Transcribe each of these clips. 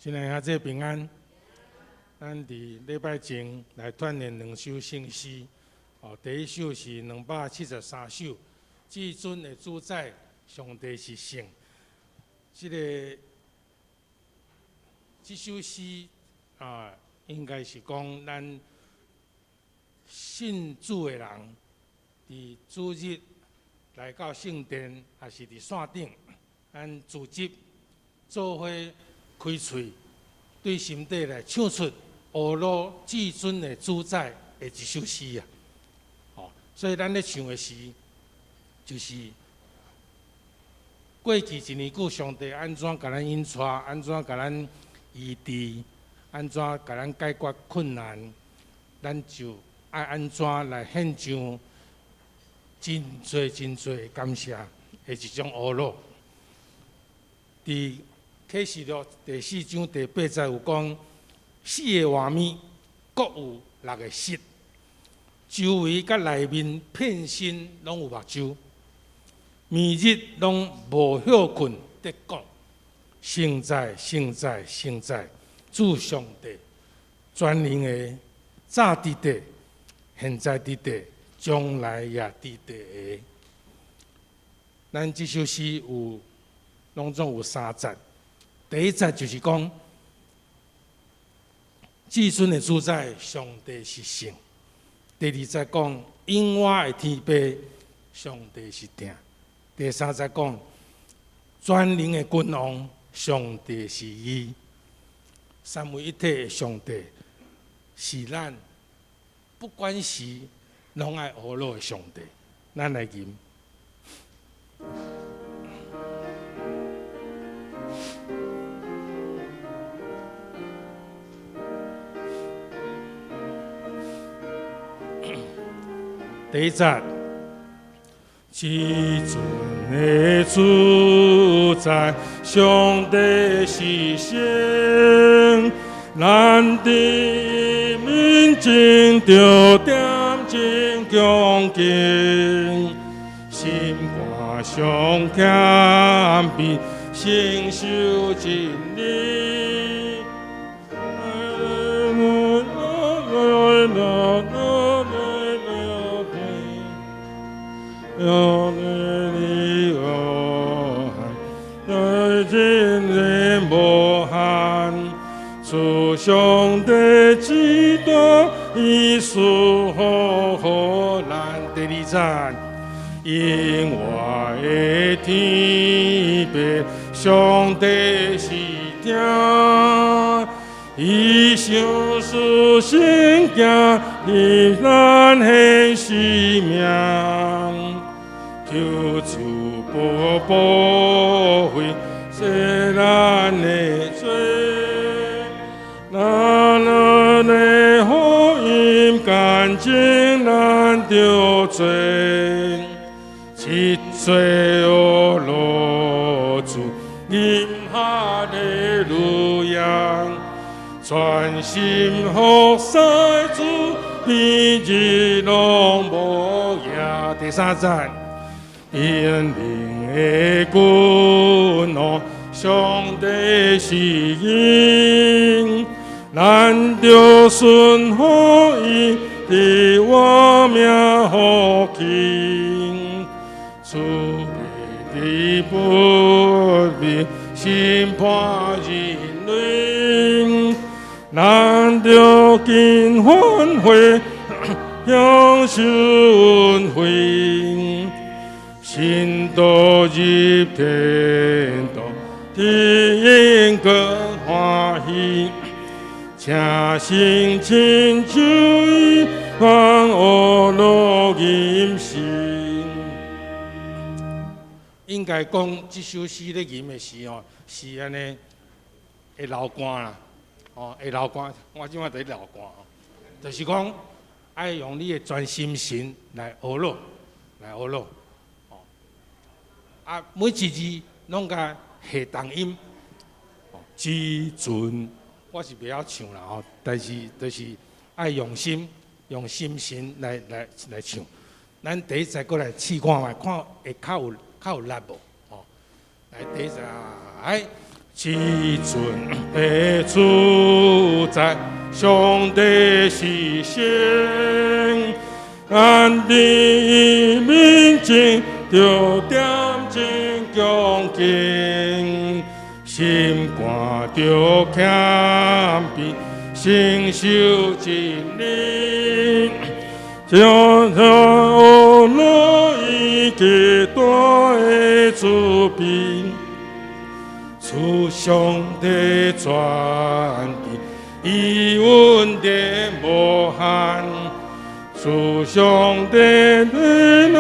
親愛兄弟平安。咱佇禮拜前來鍛鍊兩首聖詩，哦，第一首是273首，至尊的主宰，上帝是聖。這首詩啊，應該是講咱信主的人，佇主日來到聖殿，抑是佇線頂，咱組織做伙開喙，對心底來唱出呵咾至尊的主宰的一首詩啊！哦，所以咱咧唱的時，就是過去一年久，上帝按怎共咱引帶，按怎共咱醫治，按怎共咱解決困難，咱就愛按怎來獻上真濟真濟感謝的一種呵咾。佇啟示錄第四章第八節有講，四个活物各有六个翼，周圍佮內面遍身攏有目睭，暝日攏無歇睏，佇講：聖哉，聖哉，聖哉，主上帝，全能的，早佇佇，現在佇佇，將來也佇佇的。咱這首詩有攏總有三節。第一節就是講，至尊的主宰，上帝是聖。第二節講，永活的天父，上帝是疼。第三節講，全能的君王，上帝是義。三位一體的上帝，是咱不管時攏愛呵咾的上帝。咱來吟。第一節，至尊的主宰，上帝是聖，咱佇面前著點睛恭敬，心肝上謙卑，承受真理。無限，主上帝至大，伊賜福予咱。第二節，永活的天父，上帝是疼，伊賞賜聖經，替咱顯示明，求主保保費，洗咱的罪，咱的福音乾淨咱著罪，七罪呵咾主，吟哈利路亞，全心服侍主，暝日攏無夜。第三節，永能的君王，上帝是義，咱著順服伊，佇活命福氣，慈悲不變，審判人類，咱著緊反悔，享受恩惠，信徒入天堂，天更歡喜，請心親像伊，放呵咾吟詩。應該講，這首詩咧吟的時吼，是按呢會流汗啦，哦，會流汗。我這擺佇咧流汗，就是講愛用你的全心神來呵咾，來呵咾。哦，啊，每一字攏共下重音。至尊，我是袂曉唱啦吼，但是就是愛用心，用心神來唱。咱第一節閣來試看覓，看會較有力無？吼，來第一節，來，至尊的主宰，上帝是神，咱佇伊面前著恬靜恭敬，心肝著謙卑，承受真理，將將樂意極大的慈悲。賜上帝全智，伊恩典無限。賜上帝的樂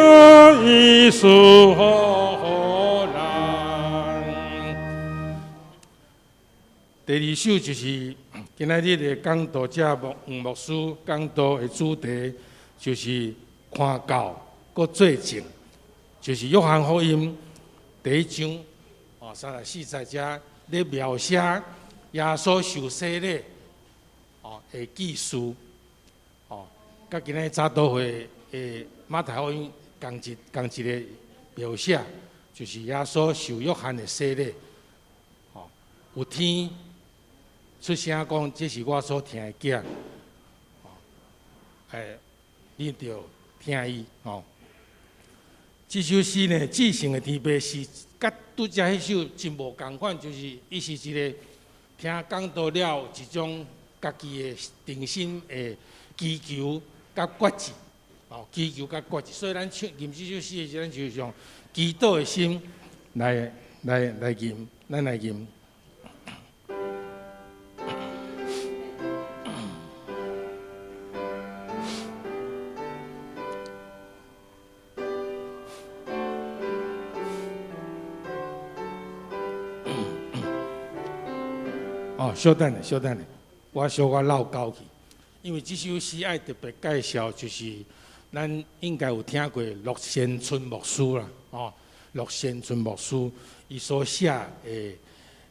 意賜予咱。第二首就是今仔日的講道者牧黃牧師講道的主題，就是看教閣做證，就是約翰福音第一章。哦，34節遮咧描寫耶穌受洗禮哦的記事，哦，佮今仔早禱會的馬太福音仝一個描寫，就是耶穌受約翰的洗禮，哦，有天出聲講，這是我所疼的囝，哦，欸，你著聽伊，哦。這首詩呢，至聖的天父是佮拄才彼首真無仝款，就是伊是一個聽講道了一種家己的定心的祈求佮決志，哦，祈求佮決志。所以咱唱吟這首詩的時陣，就用祈禱的心來吟，咱來吟。哦，稍等下，稍等下，我小可落溝去，因為這首詩愛特別介紹，就是咱應該有聽過陸先春牧師啦，哦，陸先春牧師伊所寫的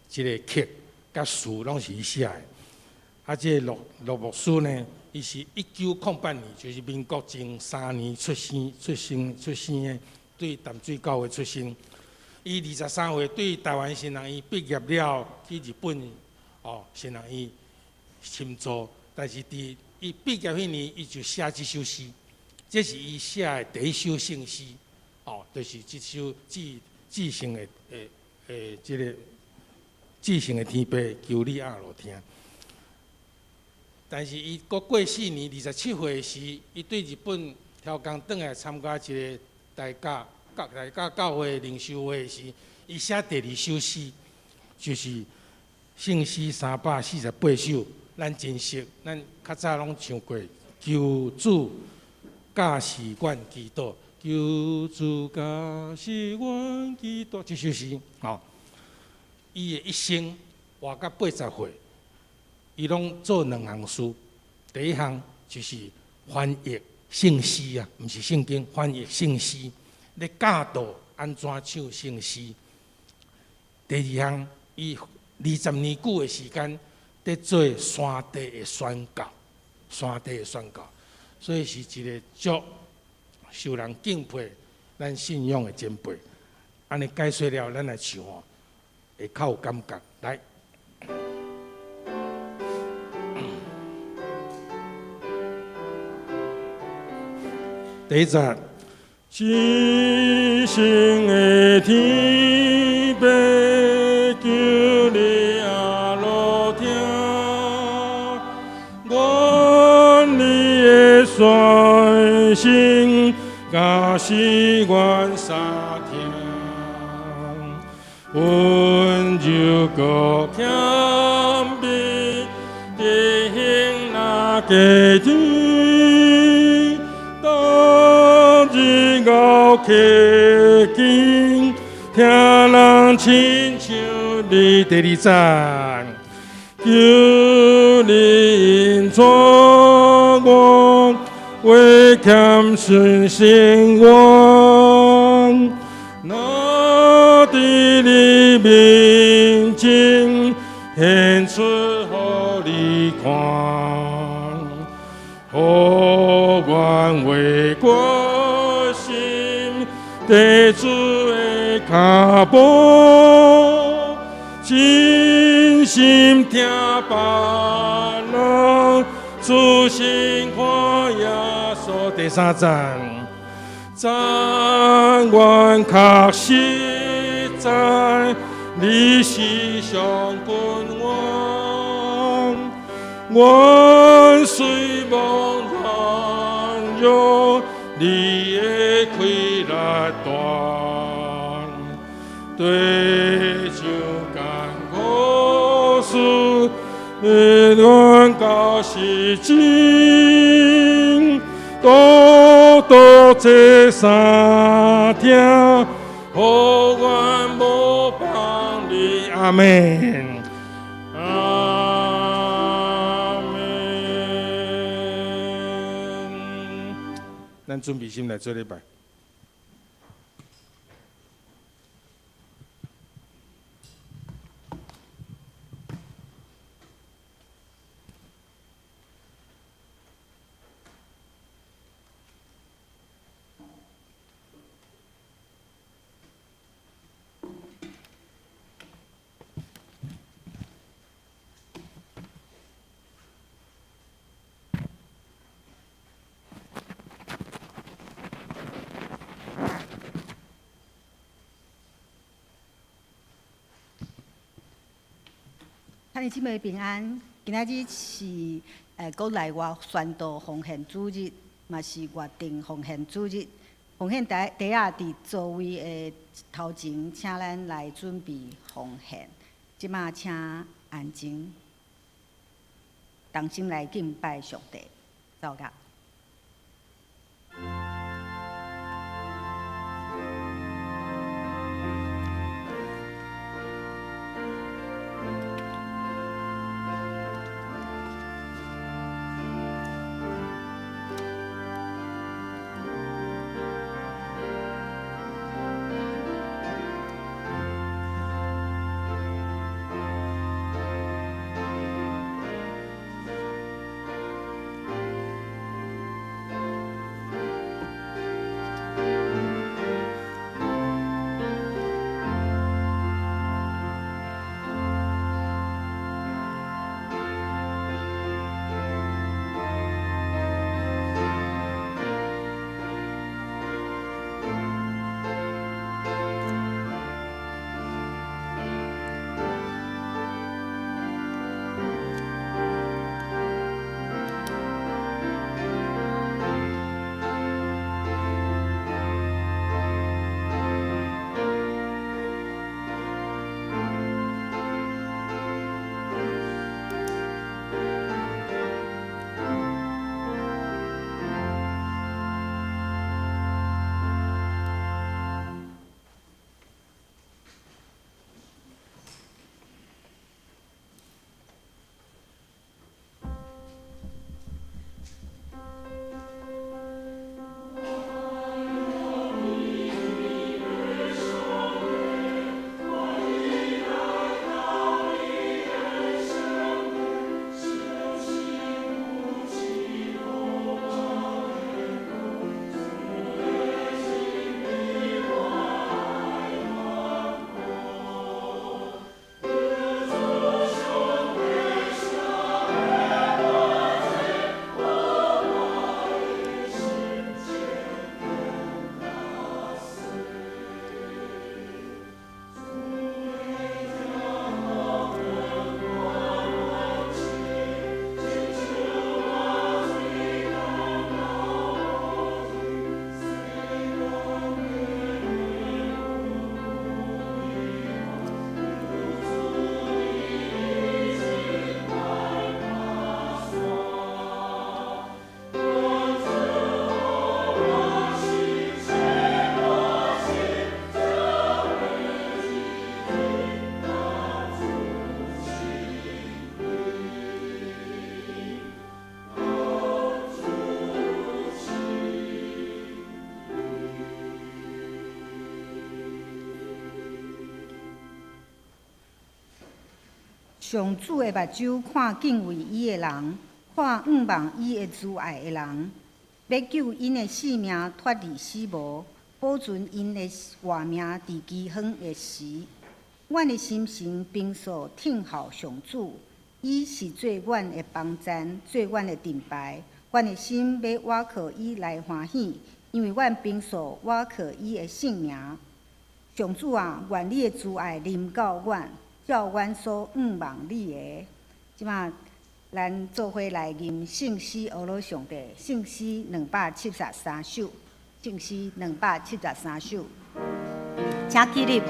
這個曲佮詞攏是伊寫的。啊，這個陸牧師呢，伊是1908年，就是民國前3年出生的，對淡水教會出生。伊23歲對台灣神學院畢業了，去日本哦神學院深造。但是佇伊畢業彼年，伊就寫這首詩，這是伊寫的第一首聖詩，哦，就是這首至聖的這個至聖的天父，求你阿落聽。但是伊閣過4年，27歲時，伊對日本挑工轉來參加一個大甲教會靈修會時，伊寫第二首詩，就是聖詩348首，咱真熟，咱較早攏唱過。求主教示阮祈禱，求主教示阮祈禱，這首詩，吼，伊的一生活到80歲。伊攏做兩項事，第一項就是翻譯聖詩啊，毋是聖經，翻譯聖詩，咧教導按怎唱聖詩。第二項，伊20年久的時間，佇做山地的宣教，山地的宣教，所以是一個足受人敬佩、咱信仰的前輩。按呢解說了，咱來唱哦，會較有感覺。來。第一節，至聖的天父，求你阿落聽，願你的宣聲，教示阮三聽，溫柔閣謙卑，弟兄若家己。當日熬客經，聽人親像你第二節，求你引帶我，為謙遜生活，若佇你面前顯出予你看，予阮為決心，綴主的跤步，只別人，主先看耶穌。第三讚，讚阮確實知，你是上君王，阮雖茫軟弱，你的氣力大，對上艱苦事，阮到時陣，多多這三聽，予阮無放離。阿們，阿們。咱準備心來做禮拜。兄弟姊妹平安，今仔日是國內外宣道奉獻主日，嘛是月定奉獻主日。奉獻袋袋仔佇座位的頭前，請咱來準備奉獻。這馬請安靜，同心來敬拜上帝。走噶。上主的目睭看敬畏伊的人，看向望伊的慈愛的人，欲救𪜶的性命脫離死無，保存𪜶的活命佇饑荒的時。阮的心神平素聽候上主，伊是做阮的幫贊，做阮的盾牌。阮的心欲倚靠伊來歡喜，因為阮平素倚靠伊的聖名。上主啊，願你的慈愛臨到阮，照阮所向望你的。這馬咱做伙來吟聖詩，呵咾上帝，聖詩273首，聖詩273首，請起立。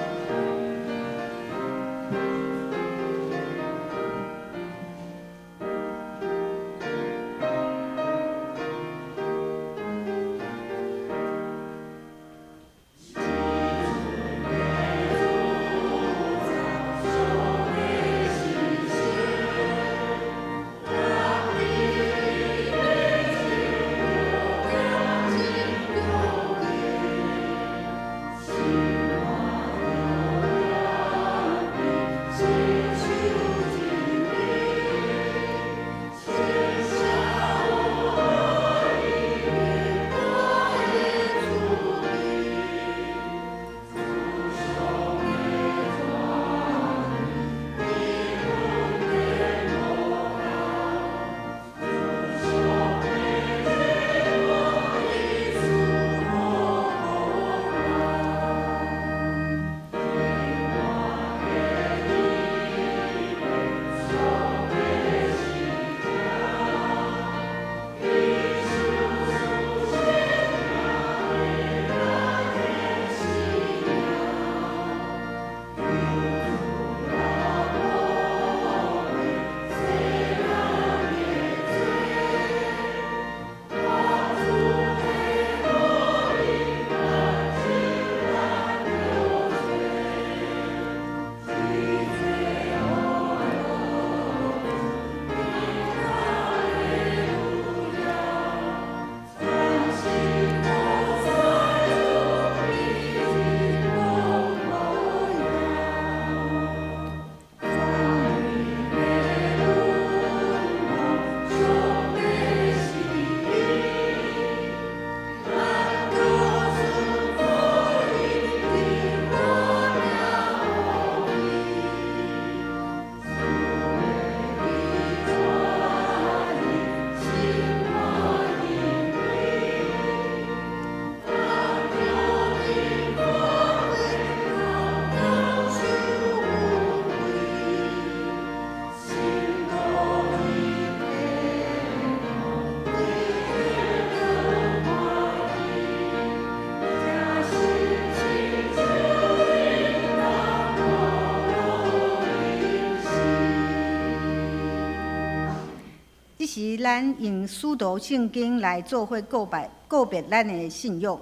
這時，咱用使徒聖經來做伙告白、告別咱的信仰。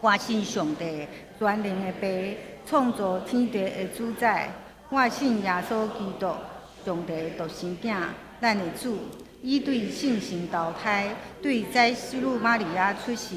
我信上帝，全能的父，創造天地的主宰。我信耶穌基督，上帝的獨生囝，咱的主。伊對聖神投胎，對宰洗女瑪利亞出世，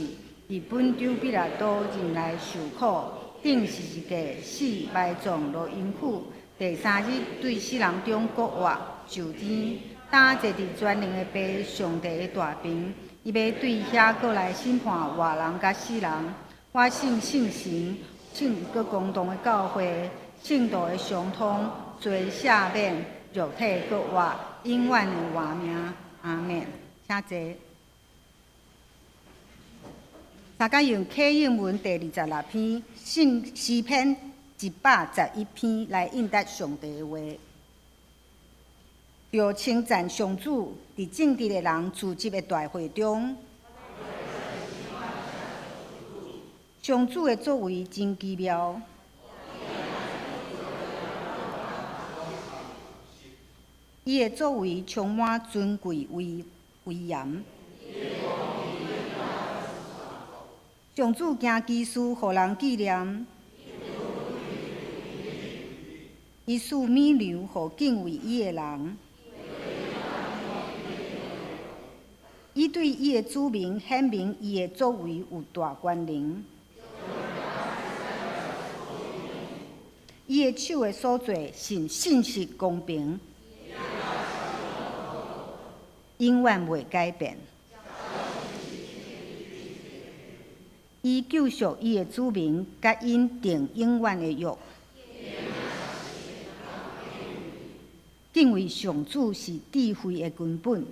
佇本丟彼拉多任內受苦，釘十字架，死，埋葬，落陰府。第三日對死人中復活，上天。擔坐佇全能的父上帝的大爿，伊欲對遐閣來審判活人佮死人。我信聖神，信閣公同的教會，聖徒的相通，罪赦免，肉體復活，永遠的活命。阿們。請坐。大家用啟應文第26篇，聖詩篇111篇來應答上帝的話。著稱讚上主，佇正直的人聚集的大會中，上主的作為真奇妙。伊的作為充滿尊貴威威嚴。上主行奇事，予人紀念。伊賜米糧予敬畏伊的人。伊對伊的子民顯明伊的作為有大權能。伊的手的所做是信實公平，永遠袂改變。伊救贖伊的子民，佮𪜶訂永遠的約。敬畏上主是智慧的根本。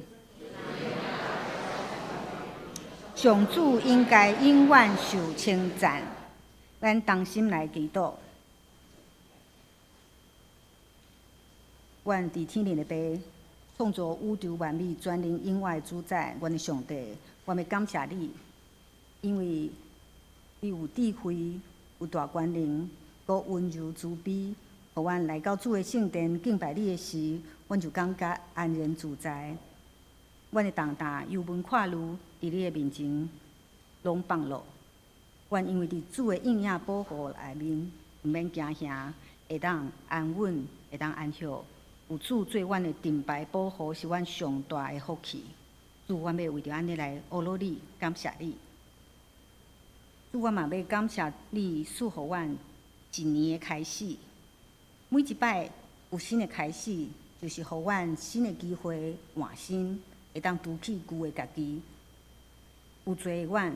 上主應該永遠受稱讚。咱同心來祈禱。阮佇天頂的父，創造宇宙萬物、全能永活的主宰，阮的上帝，我欲感謝你，因為你有智慧、有大權能，閣溫柔慈悲，予阮來到主的聖殿敬拜你的時，阮就感覺安然自在。阮的重擔、憂悶、掛慮，佇你的面前攏放落。阮因為佇主的蔭影保護內面，毋免驚嚇，會當安穩，會當安歇。有主做阮的盾牌保護，是阮上大的福氣。主，阮欲為著按呢來阿羅你，感謝你。主，阮嘛欲感謝你賜予阮一年的開始。每一擺有新的開始，就是予阮新的機會換新，會當除去舊的家己。有罪的阮，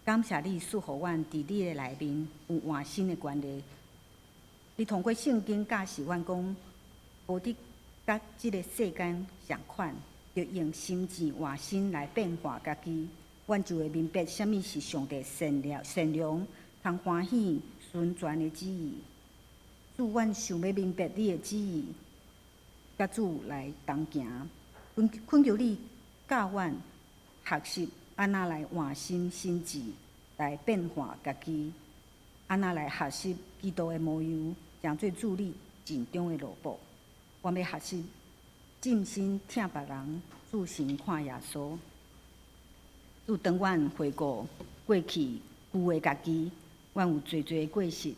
感謝你賜予阮佇你的內面有換新的權利。你通過聖經教示阮講，無得佮這个世間仝款，著用心智換新來變化家己，阮就會明白啥物是上帝善良、善良、通歡喜、純全的旨意。主，阮想欲明白你的旨意，佮主來同行。懇求你教阮學習按怎來換新心智，來變化家己，按怎來學習基督的模樣，成做主你盡忠的奴僕。我欲學習盡心疼別人，注神看耶穌。主，當阮回顧過去舊的家己，阮有濟濟過失，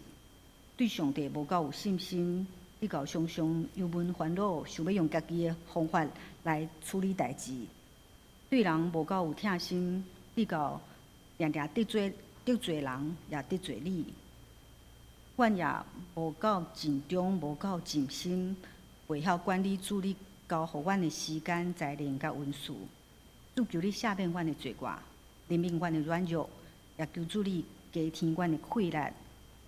對上帝無夠有信心，比較常常憂悶煩惱，想欲用家己的方法來處理代誌，對人無夠有疼心，比較定定得罪得罪人，也得罪你。阮也無夠盡忠，無夠盡心，袂曉管理主你交予阮的時間、才能佮恩賜。主，求你赦免阮的罪過，憐憫阮的軟弱，也求主你加添阮的氣力，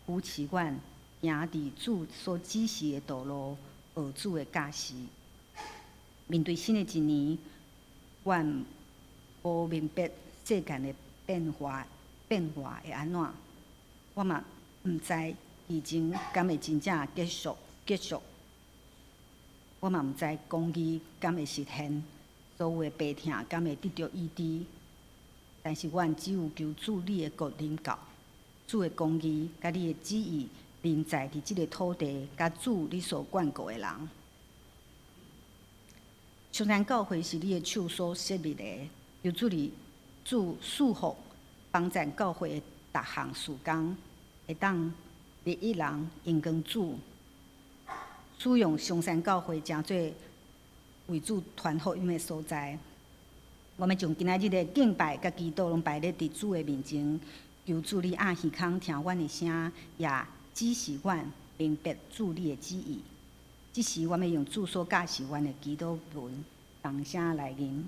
扶持阮行佇主所指示的道路，學主的教示。面對新的一年，阮無明白世間的變化變化會按怎，我嘛毋知疫情敢會真正結束結束，我嘛毋知公義敢會實現，所有的病痛敢會得著醫治。但是阮只有求主你的國臨到，主的公義佮你的旨意臨在佇這个土地，佮主你所眷顧的人。松山教會是你的手所設立的，求主你主賜福幫贊教會的逐項事工，會當日益人榮光主，使用松山教會成做為主傳福音的所在。我們將今仔日的敬拜佮祈禱攏擺咧佇主的面前，求主你掩耳孔聽阮的聲，也指示阮明白主你的旨意。這時，我欲用主所教示阮的祈禱文，同聲來吟。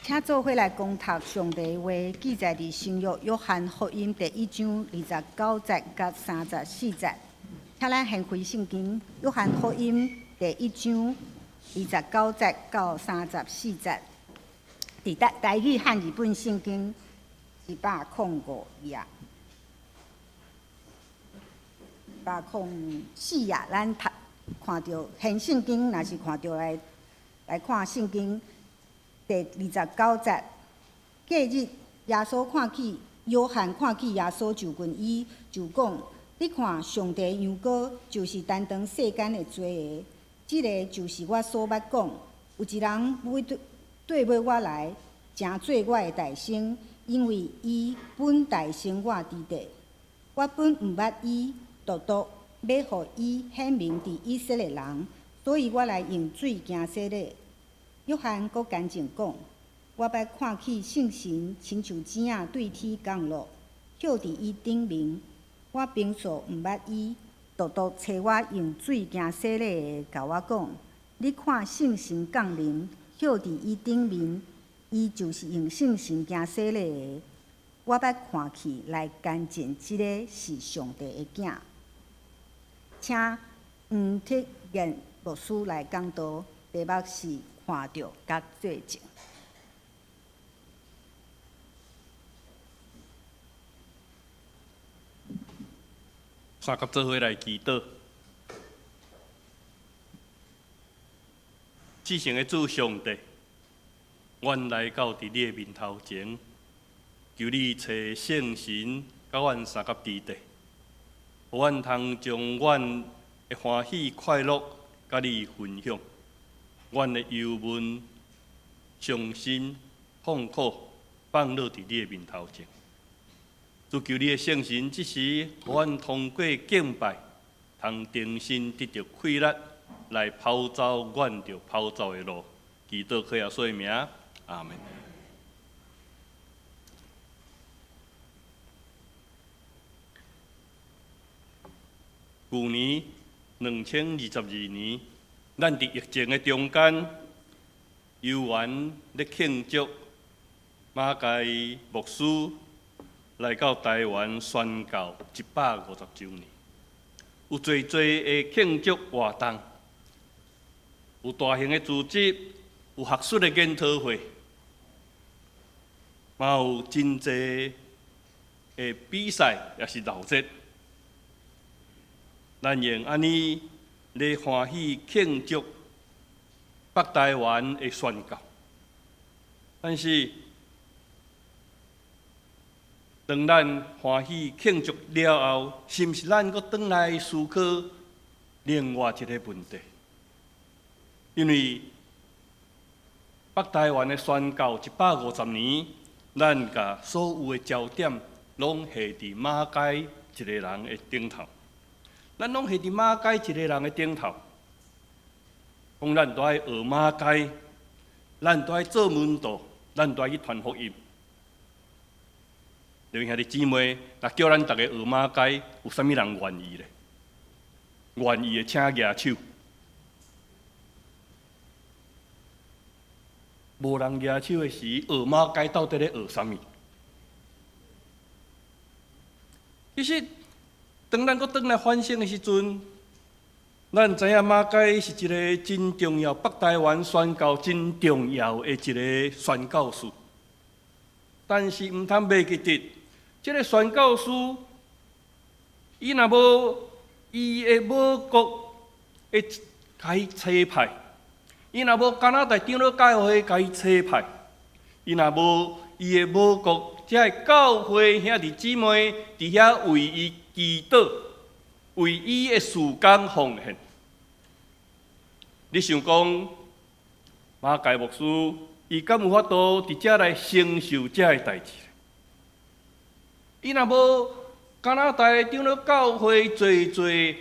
請做伙來恭讀上帝話，記載佇新約約翰福音第一章二十九節佮三十四節。請咱掀開聖經，約翰福音第一章二十九節到三十四節。佇台台語漢字本聖經一百空五頁，一百空四頁，咱讀看著掀聖經，若是看著來來看聖經。第二十九節，隔日耶穌看見約翰看見耶穌就近伊，就講：你看，上帝羊羔就是擔當世間的罪的，這个就是我所捌講。有一人尾綴綴尾我來，成做我的大先，因為伊本大先我佇底。我本毋捌伊，獨獨欲予伊顯明佇以色列人，所以我來用水行洗禮。約翰閣乾淨講：我捌看見聖神親像箭仔對天降落，歇佇伊頂面。我平素毋捌伊，獨獨差我用水行洗禮的，共我講：你看聖神降臨，歇佇伊頂面，伊就是用聖神行洗禮的。我捌看去來乾淨，這个是上帝的囝。請黃鐵彦牧師來講道，題目是看著佮做證。三佮做伙來祈禱。至聖的主上帝，阮來到佇你的面頭前，求你差聖神佮阮相佮佇底，予阮通將阮的歡喜快樂佮你分享，阮的憂悶、傷心、痛苦放落佇你的面頭前。主求你的聖神，這時予阮通過敬拜，通重新得著氣力，來跑走阮著跑走的路。祈禱靠耶穌的名，阿門。舊年2022年，咱佇疫情的中間，猶原咧慶祝馬偕牧師來到台灣宣教150週年，有濟濟的慶祝活動，有大型的組織，有學術的研討會，嘛有真濟的比賽，也是鬧熱。咱用按呢咧歡喜慶祝北台灣的宣教，但是當咱歡喜慶祝了後，是毋是咱閣轉來思考另外一个問題？因為北台灣的宣教150年，咱共所有的焦點攏下佇馬偕一个人的頂頭。咱攏下佇馬偕一個人的頂頭，講咱都愛學馬偕，咱都愛做門徒，咱都愛去傳福音。弟兄兄弟姊妹，若叫咱逐家學馬偕，有啥物人願意咧？願意的請舉手。無人舉手的時，學馬偕到底咧學啥物？其實，當咱閣轉來反省的時陣，咱知影馬偕是一个真重要，北台灣宣教真重要的一个宣教士。但是毋通袂記得，這个宣教士，伊若無伊的母國的共伊差派，伊若無加拿大長老教會共伊差派，伊若無伊的母國這个教會兄弟姊妹佇遐為伊祈禱，為伊的事工奉獻。你想講馬偕牧師，伊敢有法度佇遮來承受這个代誌？伊若無加拿大長老教會濟濟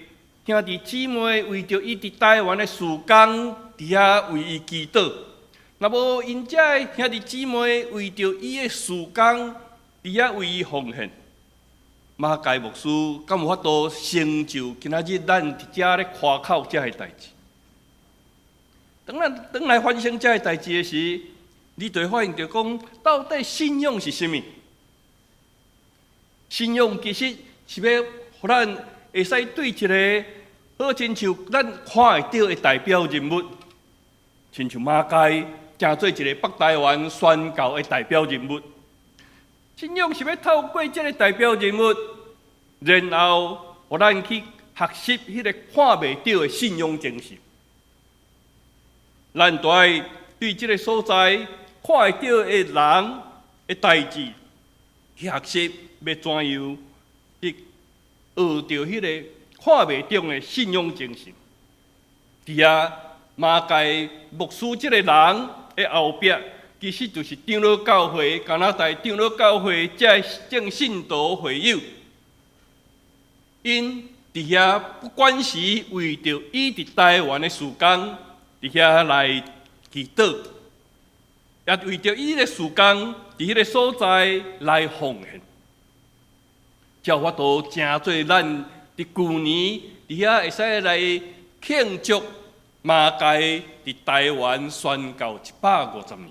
兄弟姊妹為著伊佇台灣的事工佇遐為伊祈禱，若無𪜶遮的兄弟姊妹為著伊的事工佇遐為伊奉獻，馬偕牧師敢有法度成就今仔日咱佇遮咧誇口這个代誌？當咱轉來反省這个代誌的時，你就會發現著講，到底信仰是啥物？信仰其實是欲予咱會使對一个好親像咱看會著的代表人物，親像馬偕，成做一个北台灣宣教的代表人物。信仰是欲透過這个代表人物，然後予咱去學習彼个看袂著的信仰精神。咱都愛對這个所在看會著的人的代誌去學習，欲怎樣去學著彼个看袂著的信仰精神。佇遐馬偕牧師這个人的後壁，其實就是長老教會加拿大長老教會這眾信徒會友，𪜶佇遐不管是為著伊佇台灣的事工，佇遐來祈禱，也為著伊的事工佇彼个所在來奉獻，才有法度成做咱佇舊年佇遐會使來慶祝馬偕佇台灣宣教150年。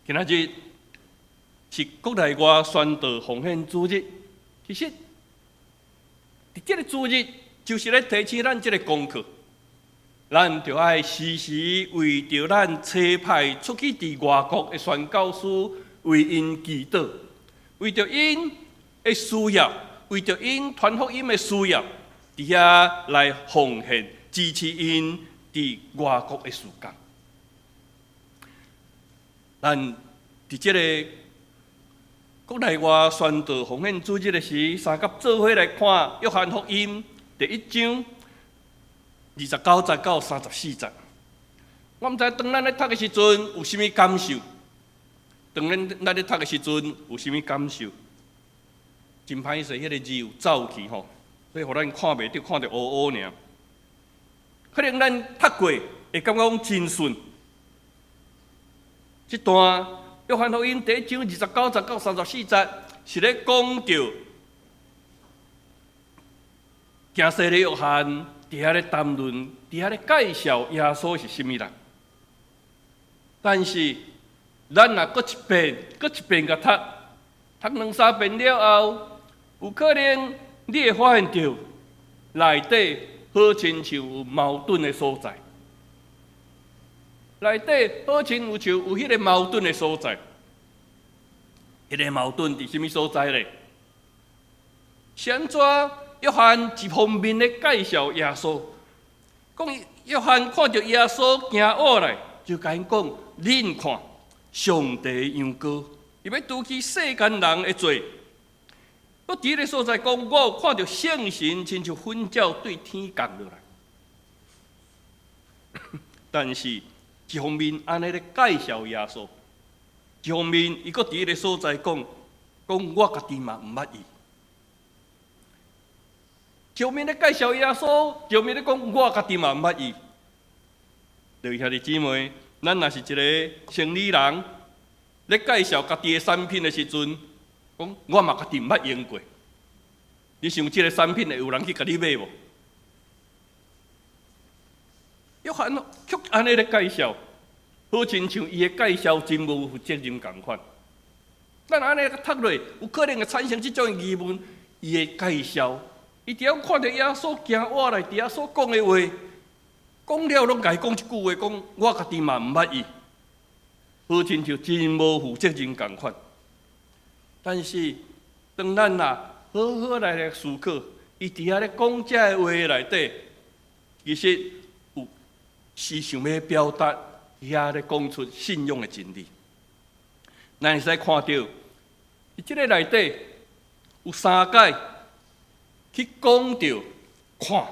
今仔日是國內外宣道奉獻主日，其實佇這个主日就是咧提醒咱這个功課，咱著愛時時為著咱差派出去佇外國的宣教師為𪜶祈禱，為著𪜶的需要，為著𪜶傳福音的需要，佇遐來奉獻支持𪜶佇外國的事工。咱佇這个國內外宣道奉獻主日的時，相佮做伙來看約翰福音第一章29節到34節。我毋知當咱咧讀的時陣有啥物感受？當咱咧讀的時陣有啥物感受？真歹勢，彼个字有走去吼，所以予咱看袂著，看著烏烏爾。可能咱讀過會感覺講真順。這段約翰福音第一章29節到34節是咧講著行洗禮約翰佇遐咧談論，佇遐咧介紹耶穌是啥物人。但是咱若閣一遍、閣一遍共讀，讀兩三遍了後，有可能你會發現著內底好親像有矛盾的所在。內底好親像有彼个矛盾的所在，彼个矛盾佇啥物所在咧？是按怎約翰一方面咧介紹耶穌，講約翰看著耶穌行過來，就共𪜶講：恁看，上帝羊羔，伊欲除去世間人的罪。閣佇彼个所在講，我有看著聖神親像粉鳥對天降落來。但是，一方面按呢咧介紹耶穌，一方面伊閣佇彼个所在講，講我家己嘛毋捌伊。一方面咧介紹耶穌，一方面咧講我家己嘛毋捌伊。各位兄弟姊妹，咱若是一个生理人，咧介紹家己的產品的時陣，講我嘛家己毋捌用過。你想這个產品會有人去共你買無？約翰卻按呢咧介紹，好親像伊的介紹真無負責任仝款。咱按呢讀落，有可能會產生這種疑問。伊的介紹，伊佇遐看著耶穌行過來，佇遐所講的話，講了攏共伊講一句話，講我家己嘛毋捌伊，好親像真無負責任仝款。但是當咱若好好來思考，伊佇遐咧講這个話內底，其實有是想欲表達，遐咧講出信仰的真理。咱會使看著，佇這个內底有三擺去講著看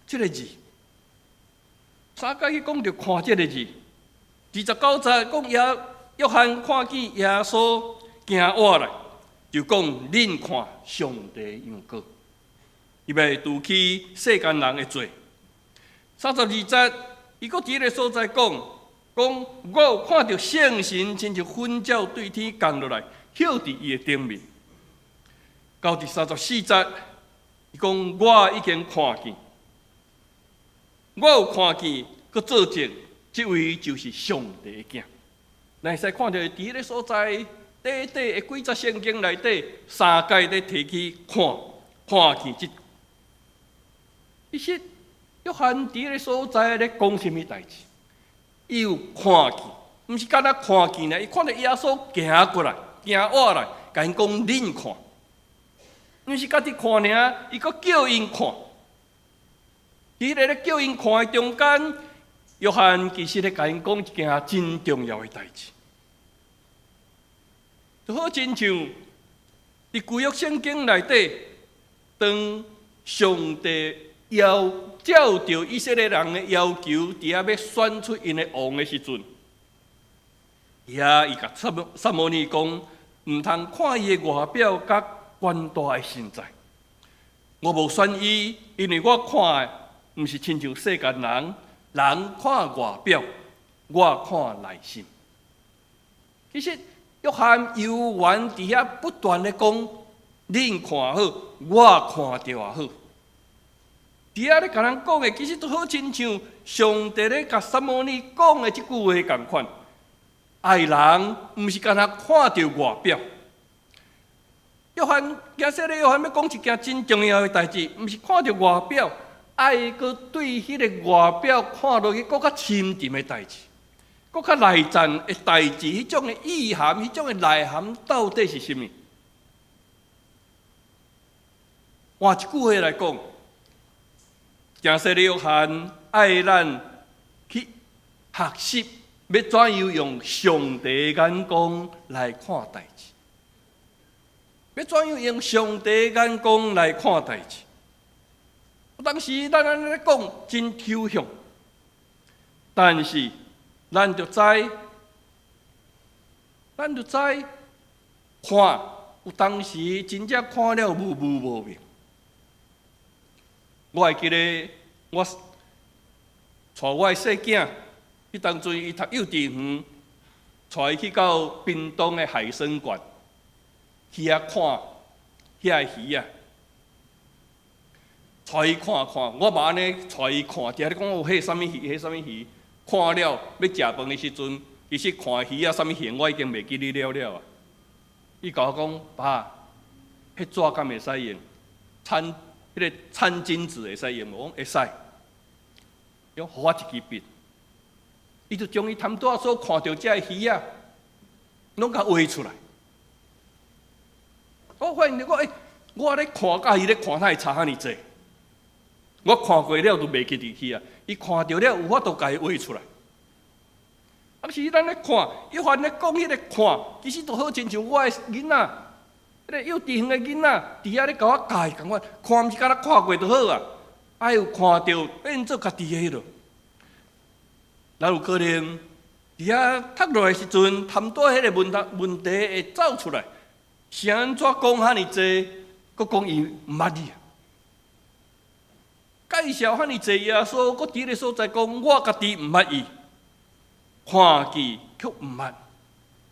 這个字，三擺去講著看這个字。29節講耶約翰看見耶穌行過來，就講恁看上帝羊羔，伊欲除去世間人的罪。32節，伊閣佇彼个所在講，講我有看著聖神親像粉鳥對天降落來，歇佇伊的頂面。到第34節，伊講我已經看見，我有看見，閣做證，這位就是上帝的囝。咱會使看著佇彼个所在，短短的幾節聖經內底，三擺咧提起看，看見這。其實約翰佇彼个所在咧講啥物代誌？伊有看見，毋是干焦看見咧，伊看著耶穌行過來，行倚來，共𪜶講恁看，毋是家己看爾，伊閣叫𪜶看。佇彼个咧叫𪜶看的中間，約翰其實咧共𪜶講一件真重要的代誌，就好親像佇舊約聖經內底，當上帝要照著以色列人的要求，佇遐欲選出𪜶的王的時陣，遐伊共撒母耳講，毋通看伊的外表佮懸大的身材。我無選伊，因為我看的毋是親像世間人，人看外表，我看內心。其實約翰猶原佇遐不斷咧講，恁看好，我看著也好。佇遐咧共人講的，其實都好親像上帝咧共撒母耳講的這句話仝款。愛人毋是干焦看著外表。約翰，驚洗禮約翰欲講一件真重要的代誌，毋是看著外表，愛閣對彼个外表看落去閣較深沉的代誌，閣較內層的代誌，彼種的意涵，彼種的內涵到底是啥物？換一句話來講，驚洗禮約翰愛咱去學習，欲怎樣用上帝的眼光來看代誌？欲怎樣用上帝的眼光來看代誌？當時咱按呢咧講真抽象，但是咱就知，咱就知看有當時真正看了無無無明。我會記得我帶我的細囝，彼當陣伊讀幼稚園，帶伊去到屏東的海生館去遐看遐个魚仔。帶伊看看，我嘛按呢帶伊看，佇遐咧講哦，彼啥物魚？彼啥物魚？看了欲食飯的時陣，其實看魚仔啥物形，我已經袂記得了了啊。伊共我講，爸，彼紙敢會使用？餐彼个餐巾紙會使用無？我講會使。伊講予我一支筆，伊就將伊頭拄仔所看著這个魚仔，攏共畫出來。我發現著講，欸，我咧看佮伊咧看，哪會差遐爾濟？我看過了就袂記得去啊！伊看著了有法度共伊畫出來。啊，是咱咧看，約翰咧講彼个看，其實就好親像我的囡仔，彼个幼稚園的囡仔，佇遐咧共我教仝款，看毋是干焦看過就好啊，愛有看著變做家己的彼落。咱有可能佇遐讀落來時陣，頭拄彼个問題問題會走出來，是按怎講遐爾濟，閣講伊毋捌你啊？介紹遐爾濟耶穌，閣佇彼个所在講，我家己毋捌伊，看見卻毋捌，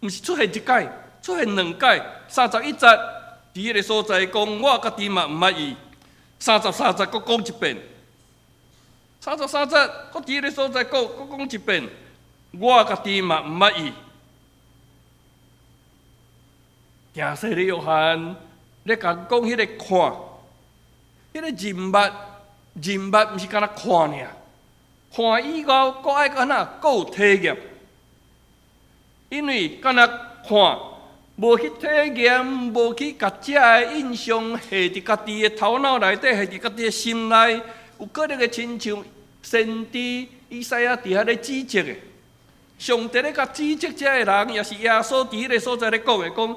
毋是出現一擺，出現兩擺，31節，佇彼个所在講，我家己嘛毋捌伊，33節閣講一遍，33節閣佇彼个所在閣閣講一遍，我家己嘛毋捌伊。驚洗禮約翰咧共講彼個看，彼个認捌。認捌毋是干焦看爾，看以後，閣愛按怎，閣有體驗。因為干焦看，無去體驗，無去共這个印象下佇家己的頭腦內底，下佇家己的心內，有可能會親像先知以賽亞佇遐咧指責的。上帝咧共指責這个人，也是耶穌佇彼个所在咧講的，講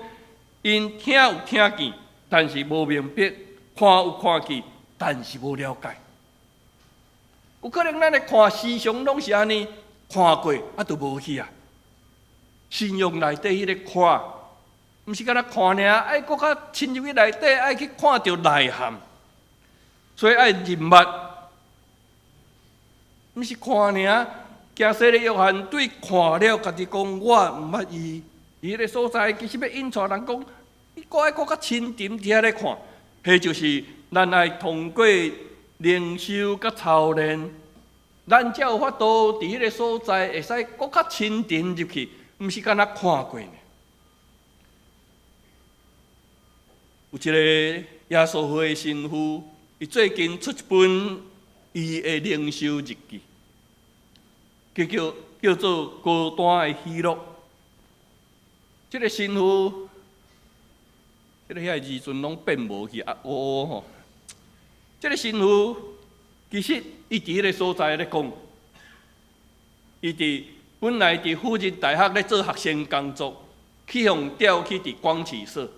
𪜶聽有聽見，但是無明白；看有看見，但是無了解。有可能咱咧看時常攏是按呢，看過啊，就無去啊。信仰內底彼个看，毋是干焦看爾，愛閣較深入去內底，愛去看著內涵。所以愛認捌，毋是看爾。驚洗禮約翰對看了，家己講我毋捌伊。佇彼个所在，其實欲引帶人講，你閣愛閣較深沉佇遐咧看，彼就是咱愛通過靈修佮操練，咱才有法度佇彼个所在會使閣較親近入去，毋是干焦看過爾。有一個耶穌會的神父，伊最近出一本伊的靈修日記，叫叫叫做《孤單的喜樂》。這個神父，這个遐字陣攏變無去啊，烏烏吼。這個神父其實伊佇彼个所在咧講，伊佇本來佇輔仁大學咧做學生工作，去予調去佇廣啟社。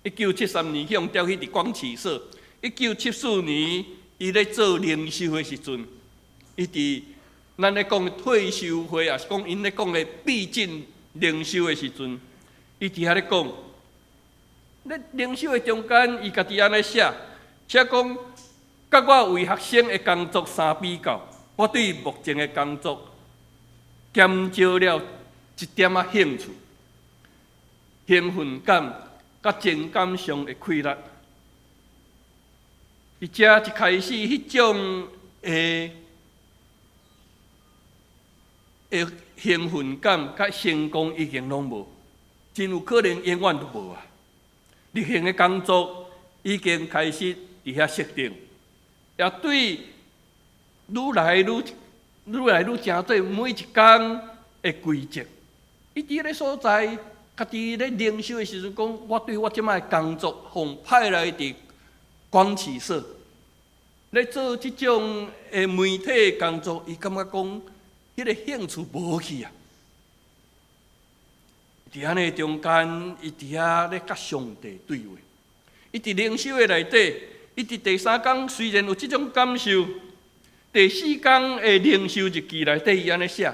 1973年去予調去佇廣啟社。1974年，伊咧做靈修的時陣，伊佇咱咧講退修會，抑是講𪜶咧講的避靜靈修的時陣，伊佇遐咧講，咧靈修的中間，伊家己按呢寫，寫講，佮我為學生的工作相比較，我對牧政的工作減少了一點仔興趣、興奮感、佮情感上的氣力。而且一開始彼種的的興奮感佮成功已經攏無，真有可能永遠都無啊！例行的工作已經開始佇遐設定，也對愈來愈愈來愈成做每一工的規則。伊佇彼个所在，家己咧靈修的時陣講，我對我這擺的工作，予派來佇廣啟社咧做這種的媒體工作，伊感覺講，彼个興趣無去啊！佇按呢中間，伊佇遐咧佮上帝對話。伊佇靈修的內底，伊佇第三工雖然有這種感受，第四工的靈修日記內底，伊按呢寫，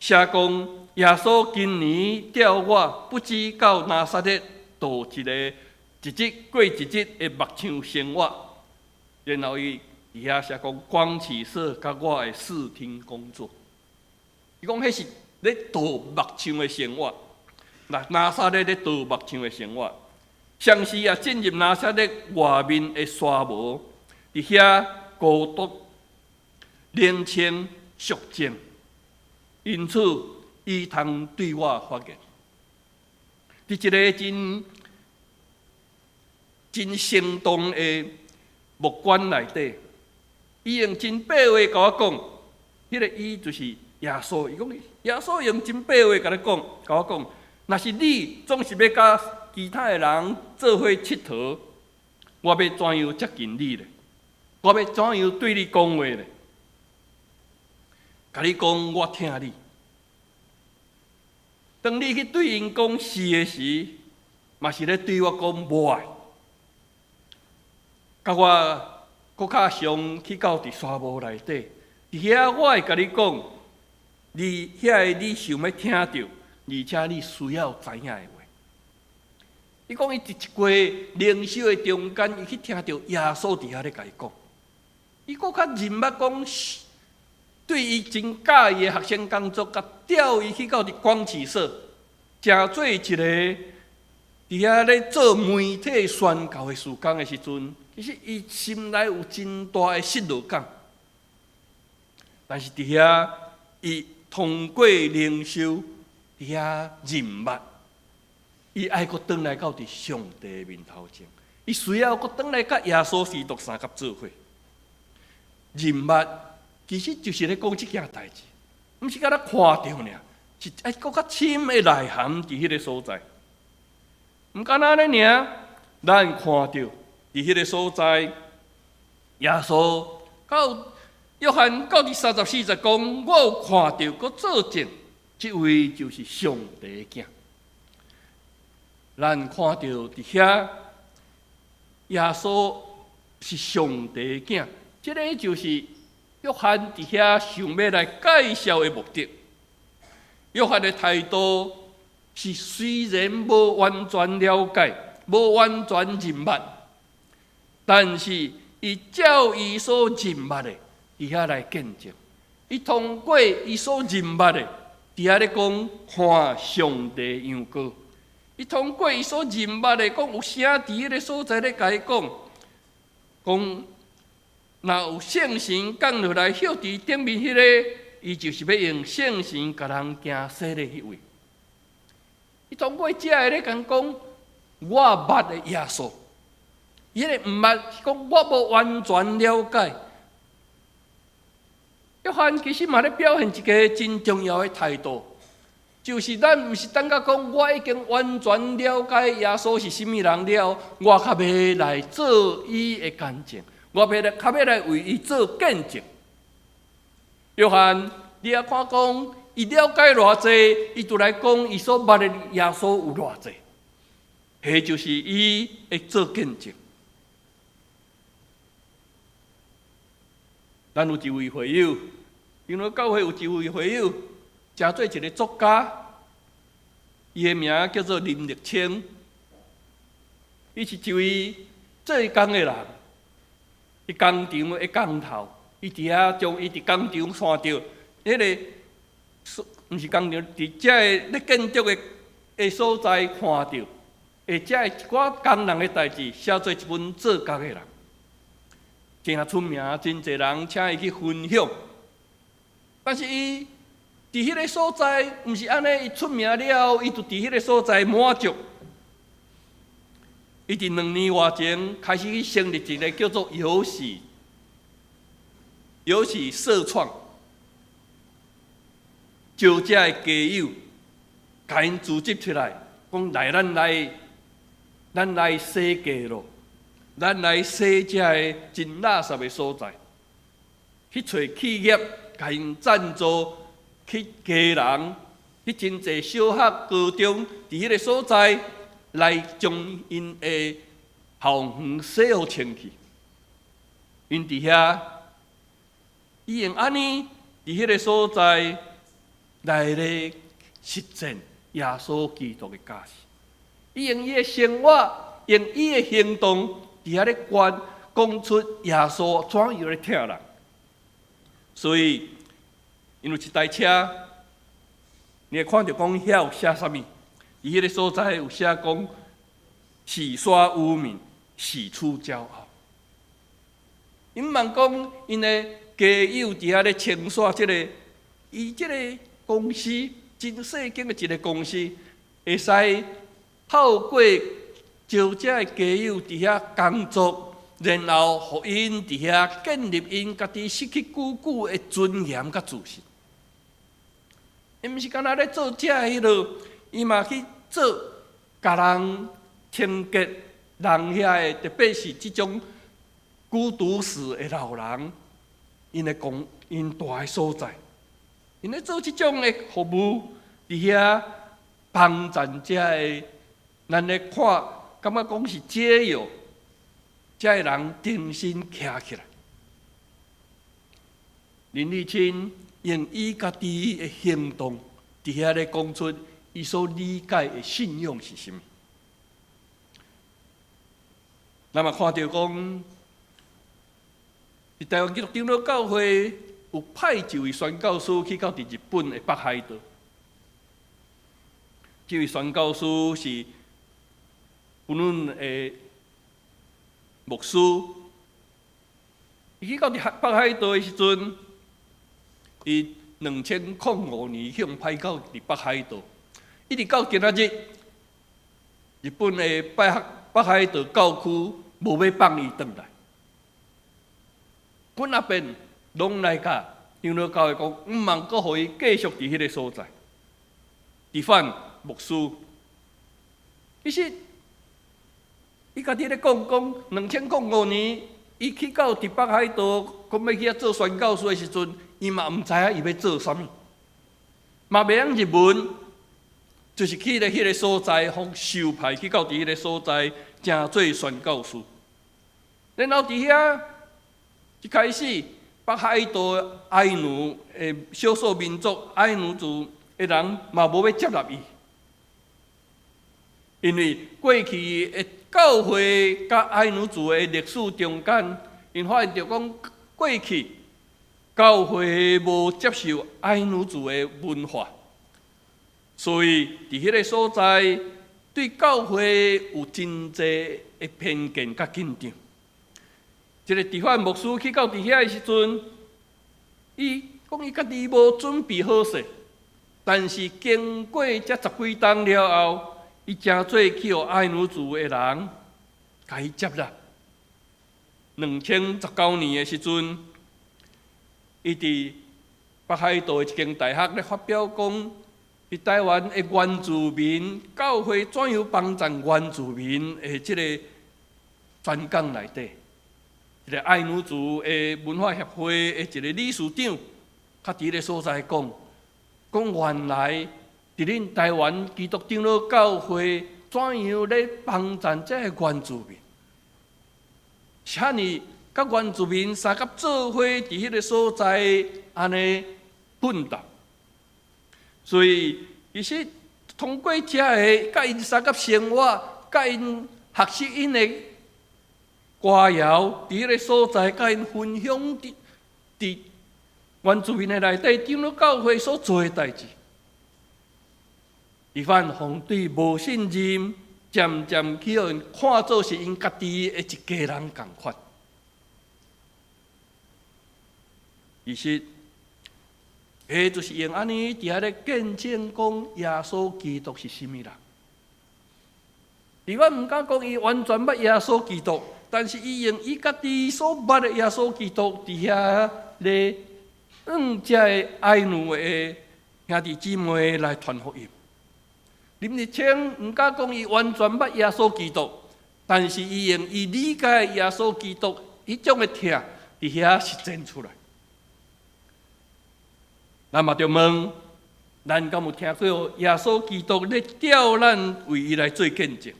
寫講耶穌今年調我不只到拿撒勒度一个一日過一日的牧場生活，然後伊佇遐寫講廣啟社佮我的視聽工作。伊講彼是咧度牧場的生活，那拿撒勒咧度牧場的生活，同時也進入拿撒勒外面的沙漠，佇遐孤獨、冷清、肅靜，因此伊通對我發言。佇一个真真生動的牧館內底，伊用真白話共我講，彼个伊就是耶穌。伊講耶穌用真白話共你講，共我講，若是你總是欲佮其他的人做伙𨑨迌，我欲怎樣接近你咧？我欲怎樣對你講話咧？共你講，我疼你。當你去對𪜶講是的時，嘛是咧對我講無愛。佮我閣較常去到佇沙漠內底，佇遐我會共你講，你遐个你想欲聽著，而且你需要知影的話。伊講伊佇一個靈修的中間，伊去聽著耶穌佇遐咧共伊講，伊閣較認捌講，對伊真喜歡的學生工作，共調伊去到佇廣啟社，成做一個佇遐咧做媒體宣教的事工的時陣，其實伊心內有真大的失落感。但是佇遐，伊通過靈修，佇遐認捌，伊愛閣轉來到佇上帝面頭前，伊需要閣轉來佮耶穌基督相佮做伙。認捌其實就是咧講這件代誌，毋是干焦看著爾，是愛閣較深的內涵佇彼个所在。毋干焦按呢爾，咱看著佇彼个所在，耶穌到約翰到第三十四節講，我有看著，閣做證，這位就是上帝的囝。咱看著佇遐，耶穌是上帝的囝，這个就是約翰佇遐想欲來介紹的目的。約翰的態度是雖然無完全了解，無完全認捌，但是伊照伊所認捌的，佇遐來見證。伊通過伊所認捌的，佇遐咧講看上帝羊羔。伊通過伊所認捌的，講有聲佇彼个所在咧共伊講，講若有聖神降落來，歇佇頂面彼个，伊就是欲用聖神共人行洗禮彼位。伊通過遮个咧共講，我捌的耶穌，伊彼个毋捌是講我無完全了解。約翰其實嘛咧表現一个真重要的態度，就是咱毋是等甲講我已經完全了解耶穌是啥物人了，我較欲來做伊的見證，我欲來較欲來為伊做見證。約翰，你也看講，伊了解偌濟，伊就來講伊所捌的耶穌有偌濟，彼就是伊會做見證。咱有一位會友，因為教會有一位會友，誠做一个作家，伊的名叫做林立青，伊是一位做工的人，佇工廠的工頭，伊佇遐將伊佇工廠看著彼个，毋是工廠，佇遮个咧建築的所在看著，會遮一寡工人的代誌，寫做一本做工的人，誠出名，真濟人請伊去分享。但是伊佇彼个所在，毋是按呢，伊出名了，伊就佇彼个所在滿足。伊佇2年外前開始去成立一个叫做有喜有喜社創，招遮的家友，共𪜶組織出來，講來咱來，咱來洗街路，咱來洗遮个真垃圾的所在，去揣企業，共𪜶贊助去基隆，去真濟小學、高中，佇彼个所在來將𪜶的校園洗予清氣。𪜶佇遐，伊用按呢佇彼个所在來咧實踐耶穌基督的教示。伊用伊的生活，用伊的行動，佇遐咧講講出耶穌怎樣咧疼人。所以，𪜶有一台車，你會看著講遐有寫啥物？佇彼个所在有寫講，洗刷污名，洗出驕傲。𪜶毋講，𪜶的家友佇遐咧清刷這个，伊這个公司真細間的一个公司，會使透過招遮的家友佇遐工作，然後予𪜶佇遐建立𪜶家己失去久久的尊嚴佮自信。伊毋是干焦咧做這彼落，伊嘛去做共人清潔人遐的，特別是這種孤獨死的老人，𪜶的公𪜶蹛的所在，𪜶咧做這種的服務，佇遐幫助遮的，咱咧看，感覺講是解藥，遮的人重新徛起來。林立青用伊家己的行動，佇遐咧講出伊所理解的信仰是啥物。咱嘛看著講，佇台灣基督長老教會有派一位宣教師去到佇日本的北海道。這位宣教師是阮的牧師。伊去到佇北海道的時陣，伊2005年向派到佇北海道，一直到今仔日，日本的北海道教區無欲放伊轉來。阮阿變攏來共長老教會講，毋通閣予伊繼續佇彼个所在。佇范牧師，其實伊家己咧講講，2005年，伊去到佇北海道，講欲去遐做宣教師的時陣，伊嘛毋知影伊欲做啥物，嘛袂曉日文，就是去咧彼个所在，予受派去到佇彼个所在，成做宣教師。然後佇遐一開始，北海道愛奴的少數民族愛奴族的人嘛無欲接納伊，因為過去的教會佮愛奴族的歷史中間，𪜶發現著講過去教會無接受愛奴族的文化，所以佇彼个所在對教會有真濟的偏見佮緊張。一个提范牧師去到佇遐的時陣，伊講伊家己無準備好勢，但是經過這十幾冬了後，伊誠濟去予愛奴族的人共伊接納。2019年的時陣，伊佇北海道的一間大學咧發表講，佇台灣的原住民教會怎樣幫助原住民的這個專講內底，一個愛奴族的文化協會的一個理事長，較佇彼个所在講，講原來佇恁台灣基督長老教會怎樣咧幫助這个原住民，是按呢佮原住民相佮做伙佇彼个所在按呢奮鬥。所以其實通過這个佮𪜶相佮生活，佮𪜶學習𪜶的歌謠，佇彼个所在佮𪜶分享佇佇原住民的內底長老教會所做的代誌。伊反方對無信任，漸漸去予𪜶看做是𪜶家己的一家人仝款。其實，彼就是用按呢佇遐咧見證講耶穌基督是啥物人。伊我毋敢講伊完全捌耶穌基督，但是伊用伊家己所捌的耶穌基督佇遐咧，向這个愛奴的兄弟姊妹來傳福音。林日清毋敢講伊完全捌耶穌基督，但是伊用伊理解耶穌基督彼種的疼，佇遐實踐出來。咱嘛著問，咱敢有聽過耶穌基督咧調咱為伊來做見證？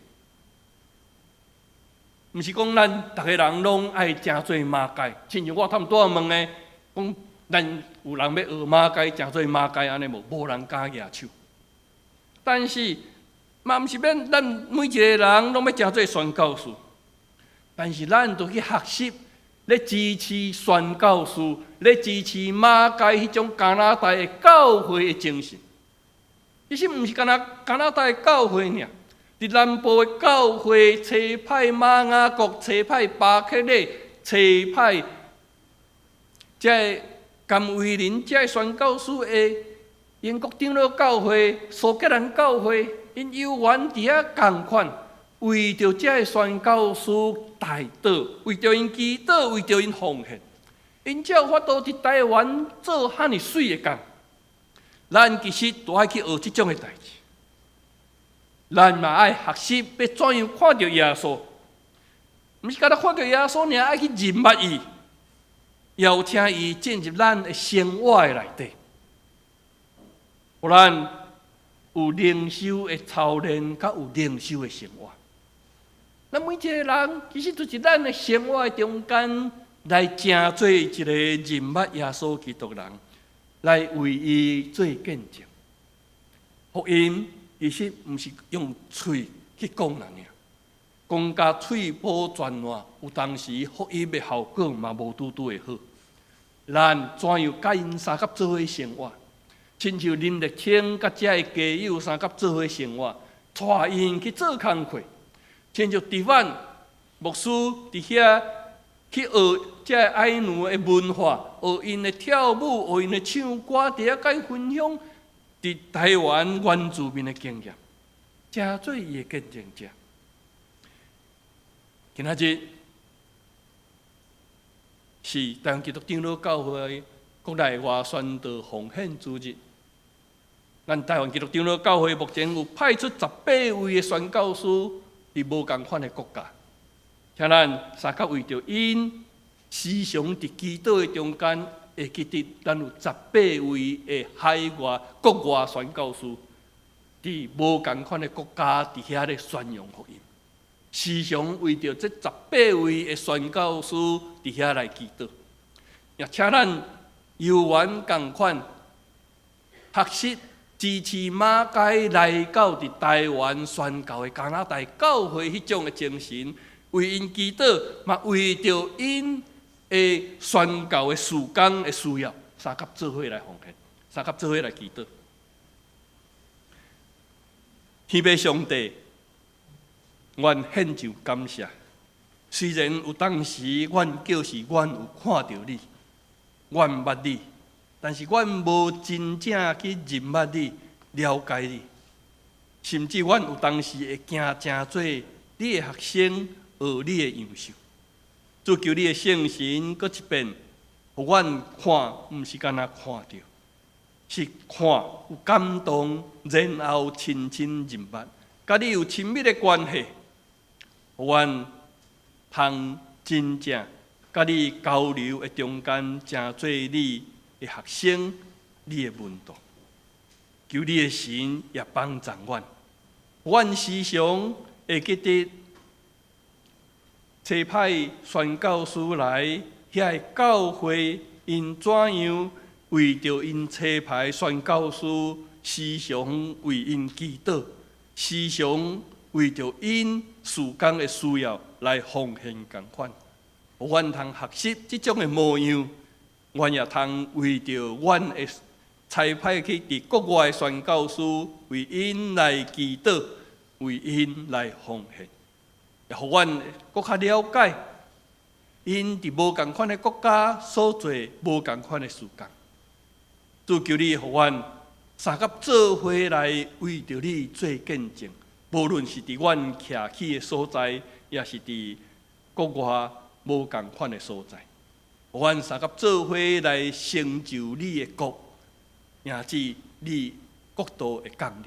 毋是講咱逐个人攏愛成做馬偕，親像我頭拄仔問的，講咱有人欲學馬偕，成做馬偕按呢無？無人敢舉手。但是嘛，毋是欲咱每一個人攏欲成做宣教士，但是咱著去學習咧支持宣教士，咧支持馬偕彼種加拿大的教會的精神。其實毋是干焦加拿大的教會爾，佇南部的教會，差派馬雅各，差派巴克禮，差派這个甘為霖這个宣教士的英國長老教會、蘇格蘭教會，𪜶猶原佇遐仝款，為著這个宣教士代禱，為著𪜶祈禱，為著𪜶奉獻，𪜶才有法度佇台灣做遐爾媠的工。咱其實都愛去學這種的代誌，咱嘛愛學習欲怎樣看著耶穌，毋是干焦看著耶穌爾，愛去認捌伊，邀請伊進入咱的生活的內底，予咱有靈修的操練，佮有靈修的生活。咱每一個人，其實就是咱的生活的中間，來成做一個認捌耶穌基督的人，來為伊做見證。福音其實毋是用喙去講爾，講甲喙波全爛，有當時福音的效果嘛無拄拄會好。咱怎樣佮𪜶相佮做伙生活？親像林立青佮遮的家友相佮做伙生活，帶𪜶去做工課。親像佇阮牧師佇遐去學這个愛奴的文化，學𪜶的跳舞，學𪜶的唱歌，佇遐佮𪜶分享佇台灣原住民的經驗，成做伊的見證者。今仔日是台灣基督長老教會國內外宣道奉獻主日。咱台灣基督長老教會目前有派出十八位的宣教師佇無仝款的國家，請咱相佮為著𪜶時常佇祈禱的中間，會記得咱有十八位的海外國外宣教師，佇無仝款的國家佇遐咧宣揚福音。時常為著這十八位的宣教師佇遐來祈禱，也請咱猶原仝款學習支持馬偕來到佇台灣宣教的加拿大教會彼種的精神，為𪜶祈禱，嘛為著𪜶的宣教的事工的需要，相佮做伙來奉獻，相佮做伙來祈禱。天父上帝，阮獻上感謝。雖然有當時，阮叫是阮有看著你，阮捌你，但是阮無真正去認捌你、了解你，甚至阮有當時會驚成做你的學生，學你的樣式。主求你的聖神閣一遍，予阮看，毋是干焦看著，是看有感動，然後親親認捌，佮你有親密的關係，予阮通真正佮你交流的中間，成做你的學生，你的門徒。求你的神也幫助阮，阮時常會記得差派宣教師來遐个教會，𪜶怎樣為著𪜶差派宣教師，時常為𪜶祈禱，時常為著𪜶事工的需要來奉獻仝款，予阮通學習這種的模樣，阮也通為著阮的差派去佇國外的宣教師，為𪜶來祈禱，為𪜶來奉獻，也予阮閣較了解𪜶佇無仝款的國家所做無仝款的事工。主求你予阮相佮做伙來為著你做見證，無論是佇阮徛起的所在，抑是佇國外無仝款的所在，予阮相佮做伙來成就你的國，迎接你國度的降臨。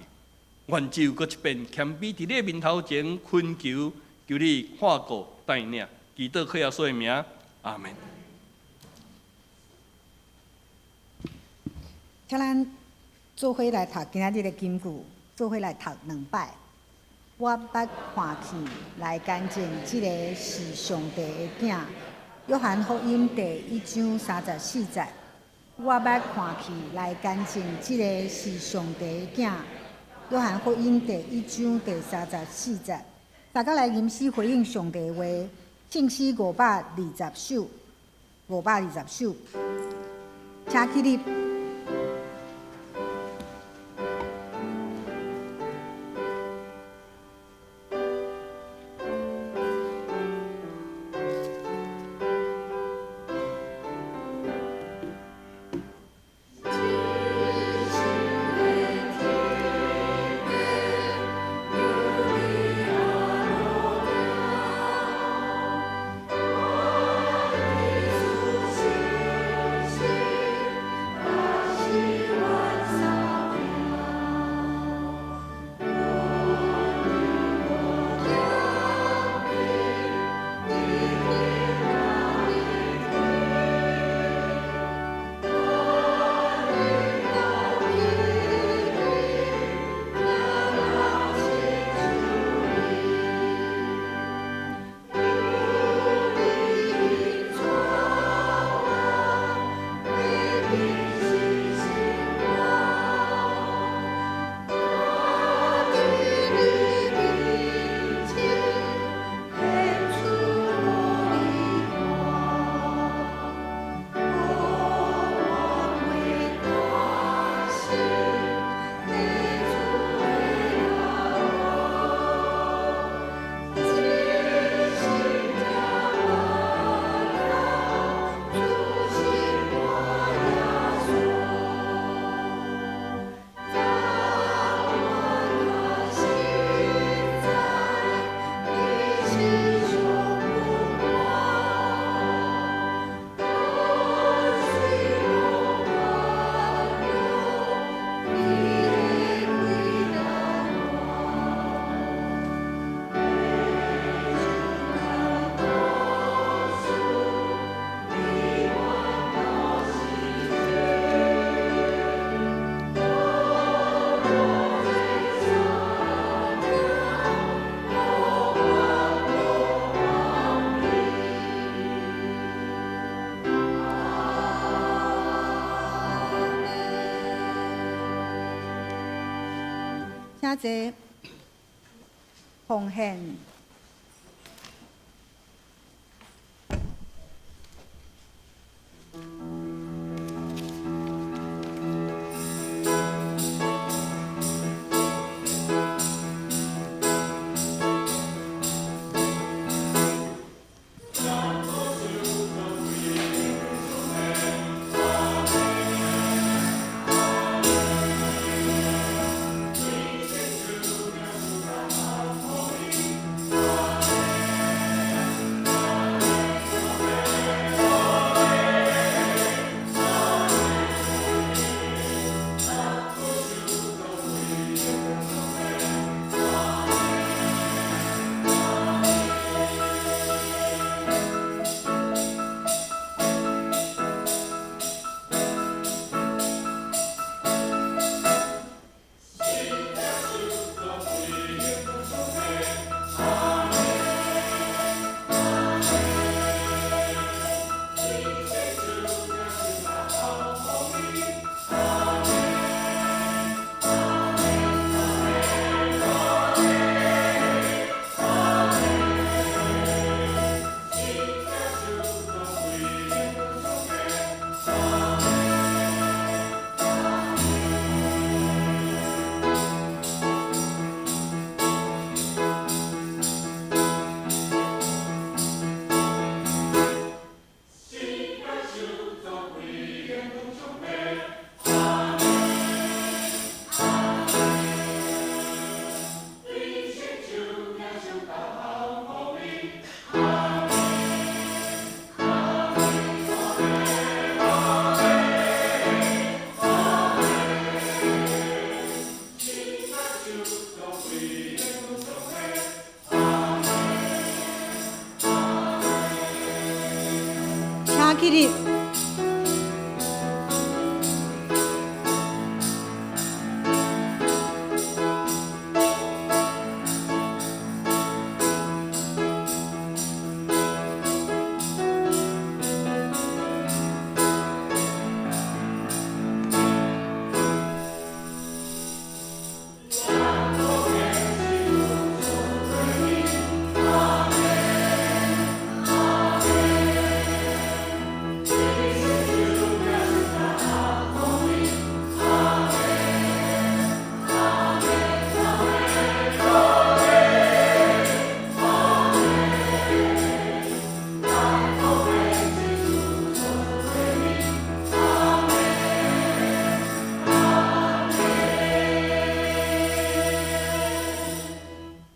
願主閣一遍謙卑佇你的面頭前懇求，求你看顧帶領，祈禱靠耶穌的名，阿門。請咱做伙來讀今仔日的金句，做伙來讀兩擺。我捌看見來見證，這个是上帝的囝。約翰福音第一章三十四節。我捌看見來見證，這个是上帝的囝。約翰福音第一章第三十四節。大家來吟詩回應上帝的話，聖詩520首，520首，請起立。請坐。奉獻。起立。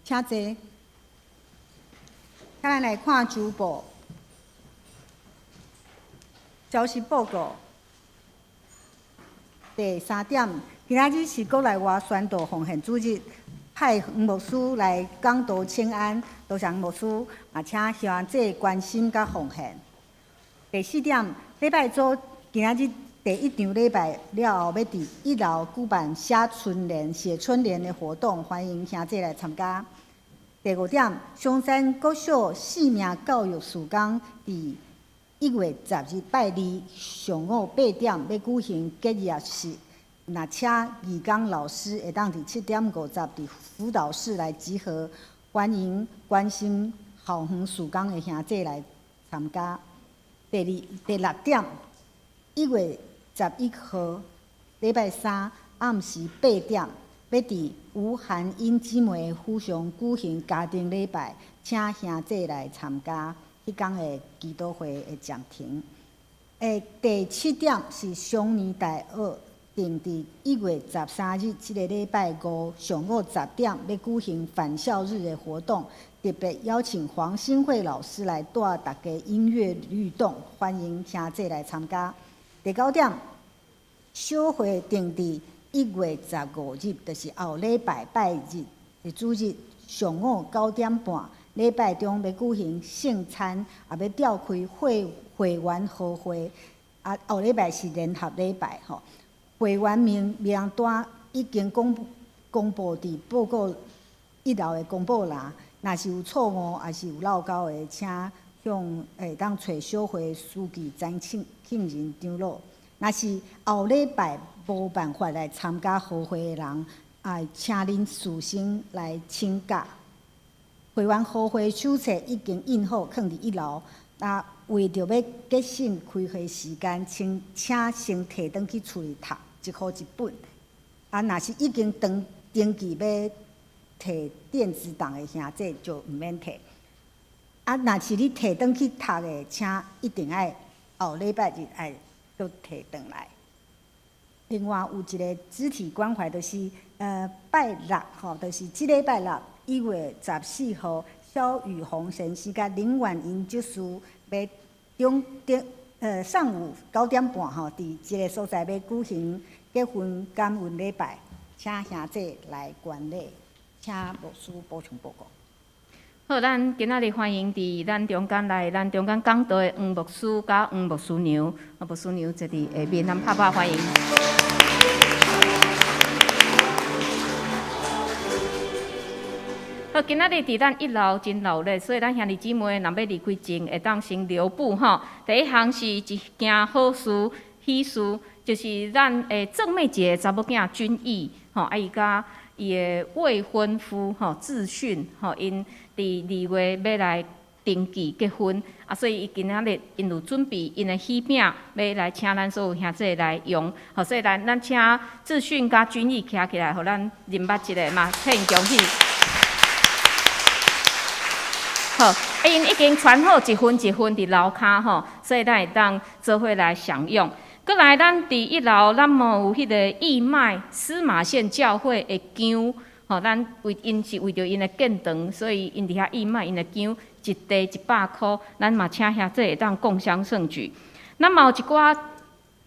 請坐。請咱來看週報，消息報告。第三點，今仔日是國內外宣道奉獻主日，派黃牧師來講道請安，多謝黃牧師，嘛請兄弟關心佮奉獻。第四點，禮拜組今仔日第一場禮拜了後，欲佇一樓舉辦寫春聯、寫春聯的活動，歡迎兄弟來參加。第五點，松山國小生命教育事工佇1月10日拜二上午8點欲舉行結業式，若請義工老師會當佇7點50佇輔導室來集合，歡迎關心校園事工的兄弟來參加。第六點，1月11號禮拜三暗時8點，欲佇吳韓英姊妹府上舉行家庭禮拜，請兄弟來參加。彼工的祈禱會的暫停。第七點是雙年大學定佇1月13日這个禮拜五上午10點，欲舉行返校日的活動，特別邀請黃新慧老師來帶大家音樂律動，歡迎兄弟來參加。第九點，小會定佇1月15日，就是後禮拜拜日的主日上午9點半，禮拜中欲舉行聖餐，也欲召開會會員和會。啊，後禮拜是聯合禮拜吼。會員名單已經公布佇報告一樓的公布欄，若是有錯誤，抑是有漏勾的，請向會當揣小會書記詹慶仁長老。若是後禮拜無辦法來參加和會的人，也請恁事先來請假。會員和會手冊已經印好，囥佇一樓。啊，為著欲節省開會時間，請先提轉去厝裡讀，一箍一本。啊，若是已經登記欲提電子檔的兄弟，就毋免提。啊，若是你提轉去讀的，請一定愛後禮拜日愛閣提轉來。另外有一个肢體關懷，就是拜六吼，就是這禮拜六1月14號，蕭雨紅先生佮林婉英執事欲中中上午9點半吼，佇這个所在欲舉行結婚感恩禮拜，請兄弟來觀禮，請牧師補充報告。好，咱今仔日歡迎佇咱中間來，咱中間講道的黃牧師佮黃牧師娘，牧師娘坐佇下面，咱拍拍歡迎。好，今仔日佇咱一樓真鬧熱，所以咱兄弟姊妹若欲離開前，會當先留步吼。第一項是一件好事，喜事，就是咱的鄭妹姐查某囝君毅吼，啊伊佮伊的未婚夫吼志訓吼，𪜶佇2月欲來登記結婚，啊，所以伊今仔日𪜶有準備𪜶的喜餅，欲來請咱所有兄弟來用，吼，所以咱請志訓佮君毅徛起來，予咱認捌一下嘛，替𪜶恭喜。好，啊，𪜶已經傳好一份一份佇樓跤吼，所以咱會當做伙來享用。閣來，咱佇一樓，咱嘛有彼个義賣司馬縣教會的薑，吼，咱為𪜶是為著𪜶的建堂，所以𪜶佇遐義賣𪜶的薑，一袋100箍，咱嘛請兄弟會當共襄盛舉。咱嘛有一寡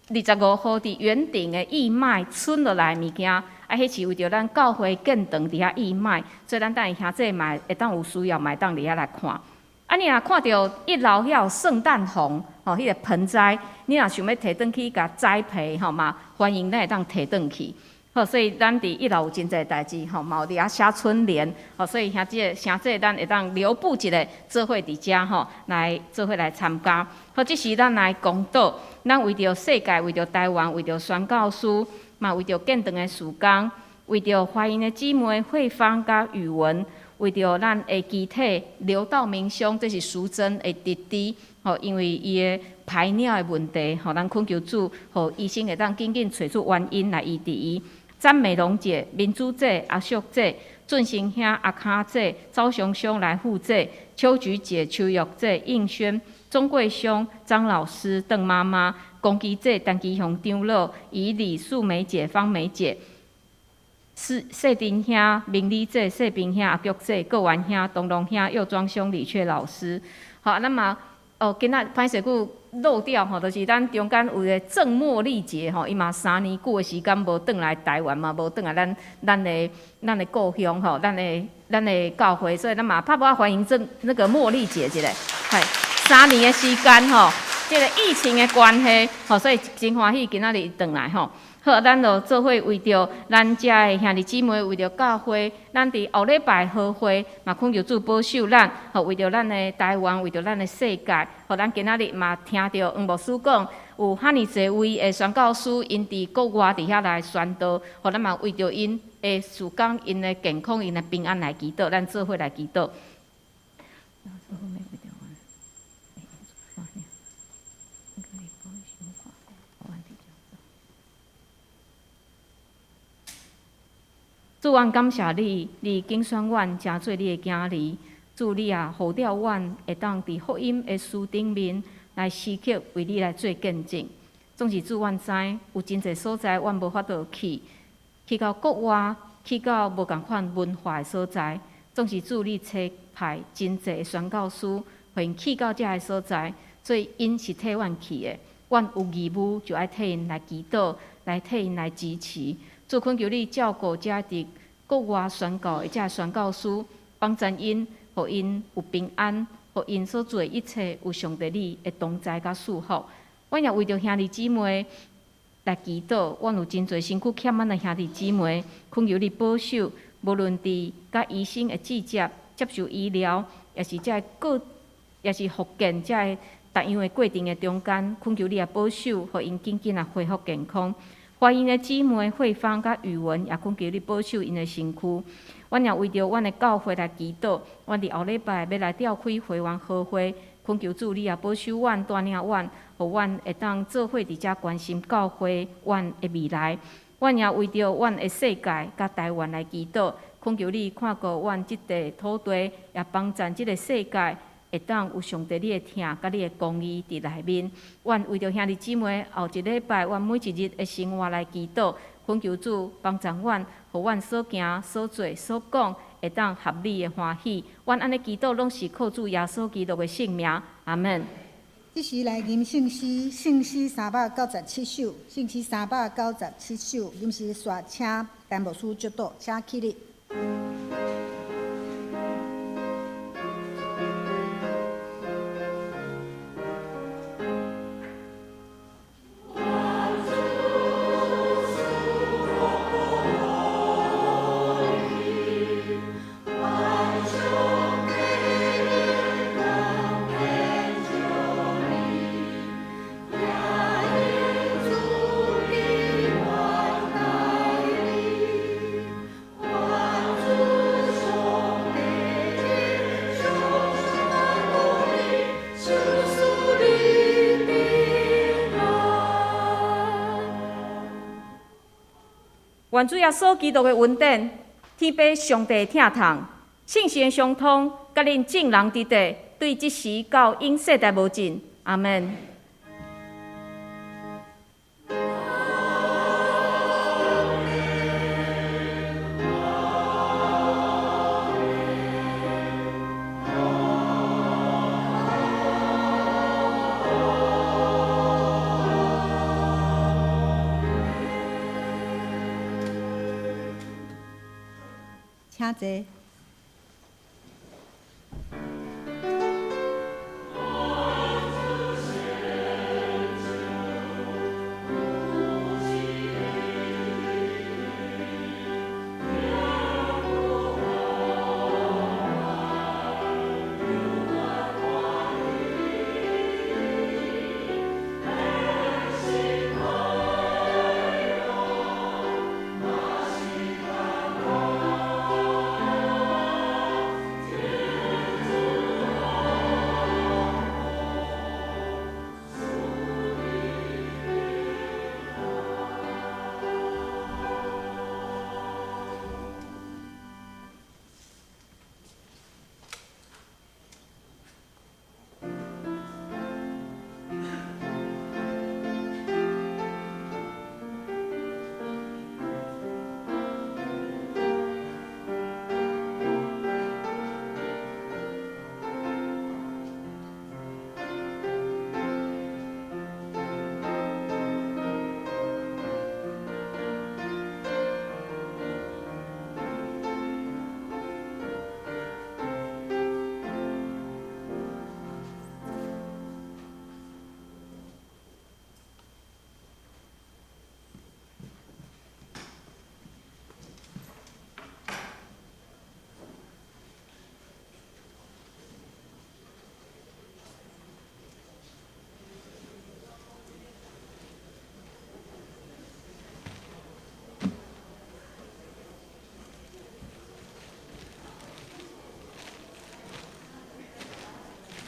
25號佇園頂的義賣存落來的物件，啊，彼是為著咱教會建堂佇遐義賣，所以咱等下兄弟嘛會當有需要，嘛會當佇遐來看。啊，你若看著一樓遐有聖誕紅，吼，彼個盆栽，你若想欲提轉去共栽培，吼嘛，歡迎咱會當提轉去。好，所以咱佇一樓有真濟代誌，吼，嘛有佇遐寫春聯，吼，所以兄姊兄姊咱會當留步一下，做伙佇遮吼來做伙來參加。好，這時咱來公禱，咱為著世界，為著台灣，為著宣教師，嘛為著建堂的事工，為著華英的姊妹慧芳佮宇文。為著咱的肢體劉道明兄，這是淑珍的弟弟，吼，因為伊的排尿的問題，吼，咱懇求主，予醫生會當緊緊揣出原因來醫治伊。詹美容姐、民主姐、阿淑姐、俊成兄、阿卡姐、趙雄兄來護姐、秋菊姐、秋玉姐、應軒、鍾貴兄、張老師、鄧媽媽、龔基姐、陳基雄長老、以李素梅姐、方梅姐。謝丁兄、明理姐、謝平兄、阿菊姐、郭元兄、東龍兄、右莊兄、李雀老師。好，那麼哦，今仔歹勢閣漏掉吼，就是咱中間有一個鄭茉莉姐吼，伊嘛3年久的時間無轉來台灣嘛，無轉來咱的故鄉吼，咱的教會，所以咱嘛拍鼓歡迎鄭那個茉莉姐一下，係3年的時間吼，這個疫情的關係吼，所以真歡喜今仔日轉來吼。好，咱就做伙為著咱遮的兄弟姊妹，為著教會，咱佇後禮拜合會嘛，懇求主保守咱，吼，為著咱的台灣，為著咱的世界，吼，咱今仔日嘛聽著黃牧師講，有遐爾濟位的宣教師，𪜶佇國外佇遐來宣道，吼，咱嘛為著𪜶的事工、𪜶的健康、𪜶的平安來祈禱，咱做伙來祈禱。主，阮感謝你，你揀選阮成做你的囝兒。主，你也呼召阮會當佇福音的書頂面來時刻為你來做見證。總是主，阮知有真濟所在，阮無法度去，去到國外，去到無仝款文化的所在。總是主，你差派真濟的宣教師，予𪜶去到遮个所在，所以𪜶是替阮去的，阮有義務就愛替𪜶來祈禱，來替𪜶來支持。主，懇求你照顧遮佇國外宣教的遮宣教師，幫助𪜶，予𪜶有平安，予𪜶所做的一切有上帝你的同在佮祝福。阮也為著兄弟姊妹來祈禱，阮有真濟身軀欠滿的兄弟姊妹，懇求你保守，無論佇佮醫生的接觸、接受醫療，抑是遮個，抑是復健遮個逐樣的過程的中間，懇求你也保守，予𪜶緊緊來恢復健康。華英的姊妹慧芳佮宇文，也懇求你保守𪜶的身軀。阮也為著阮的教會來祈禱，阮佇後禮拜欲來召開會員和會，懇求主你也保守阮，帶領阮，予阮會當做伙佇遮關心教會阮的未來。阮也為著阮的世界佮台灣來祈禱，懇求你看顧阮這塊土地，也幫助這个世界會當有上帝你的疼佮你的公義佇內面。阮為著兄弟姊妹後一禮拜，阮每一日的生活來祈禱，懇求主幫助阮，予阮所行、所做、所講，會當合你的歡喜。阮按呢祈禱，攏是靠主耶穌基督的聖名。阿門。這時來吟聖詩，聖詩397首，聖詩397首，吟詩煞請陳牧師祝禱，請起立。願主耶穌基督的恩典，天父上帝的疼痛，聖神的相通，佮恁眾人佇佇，對這時到永世代無盡。阿門。請坐。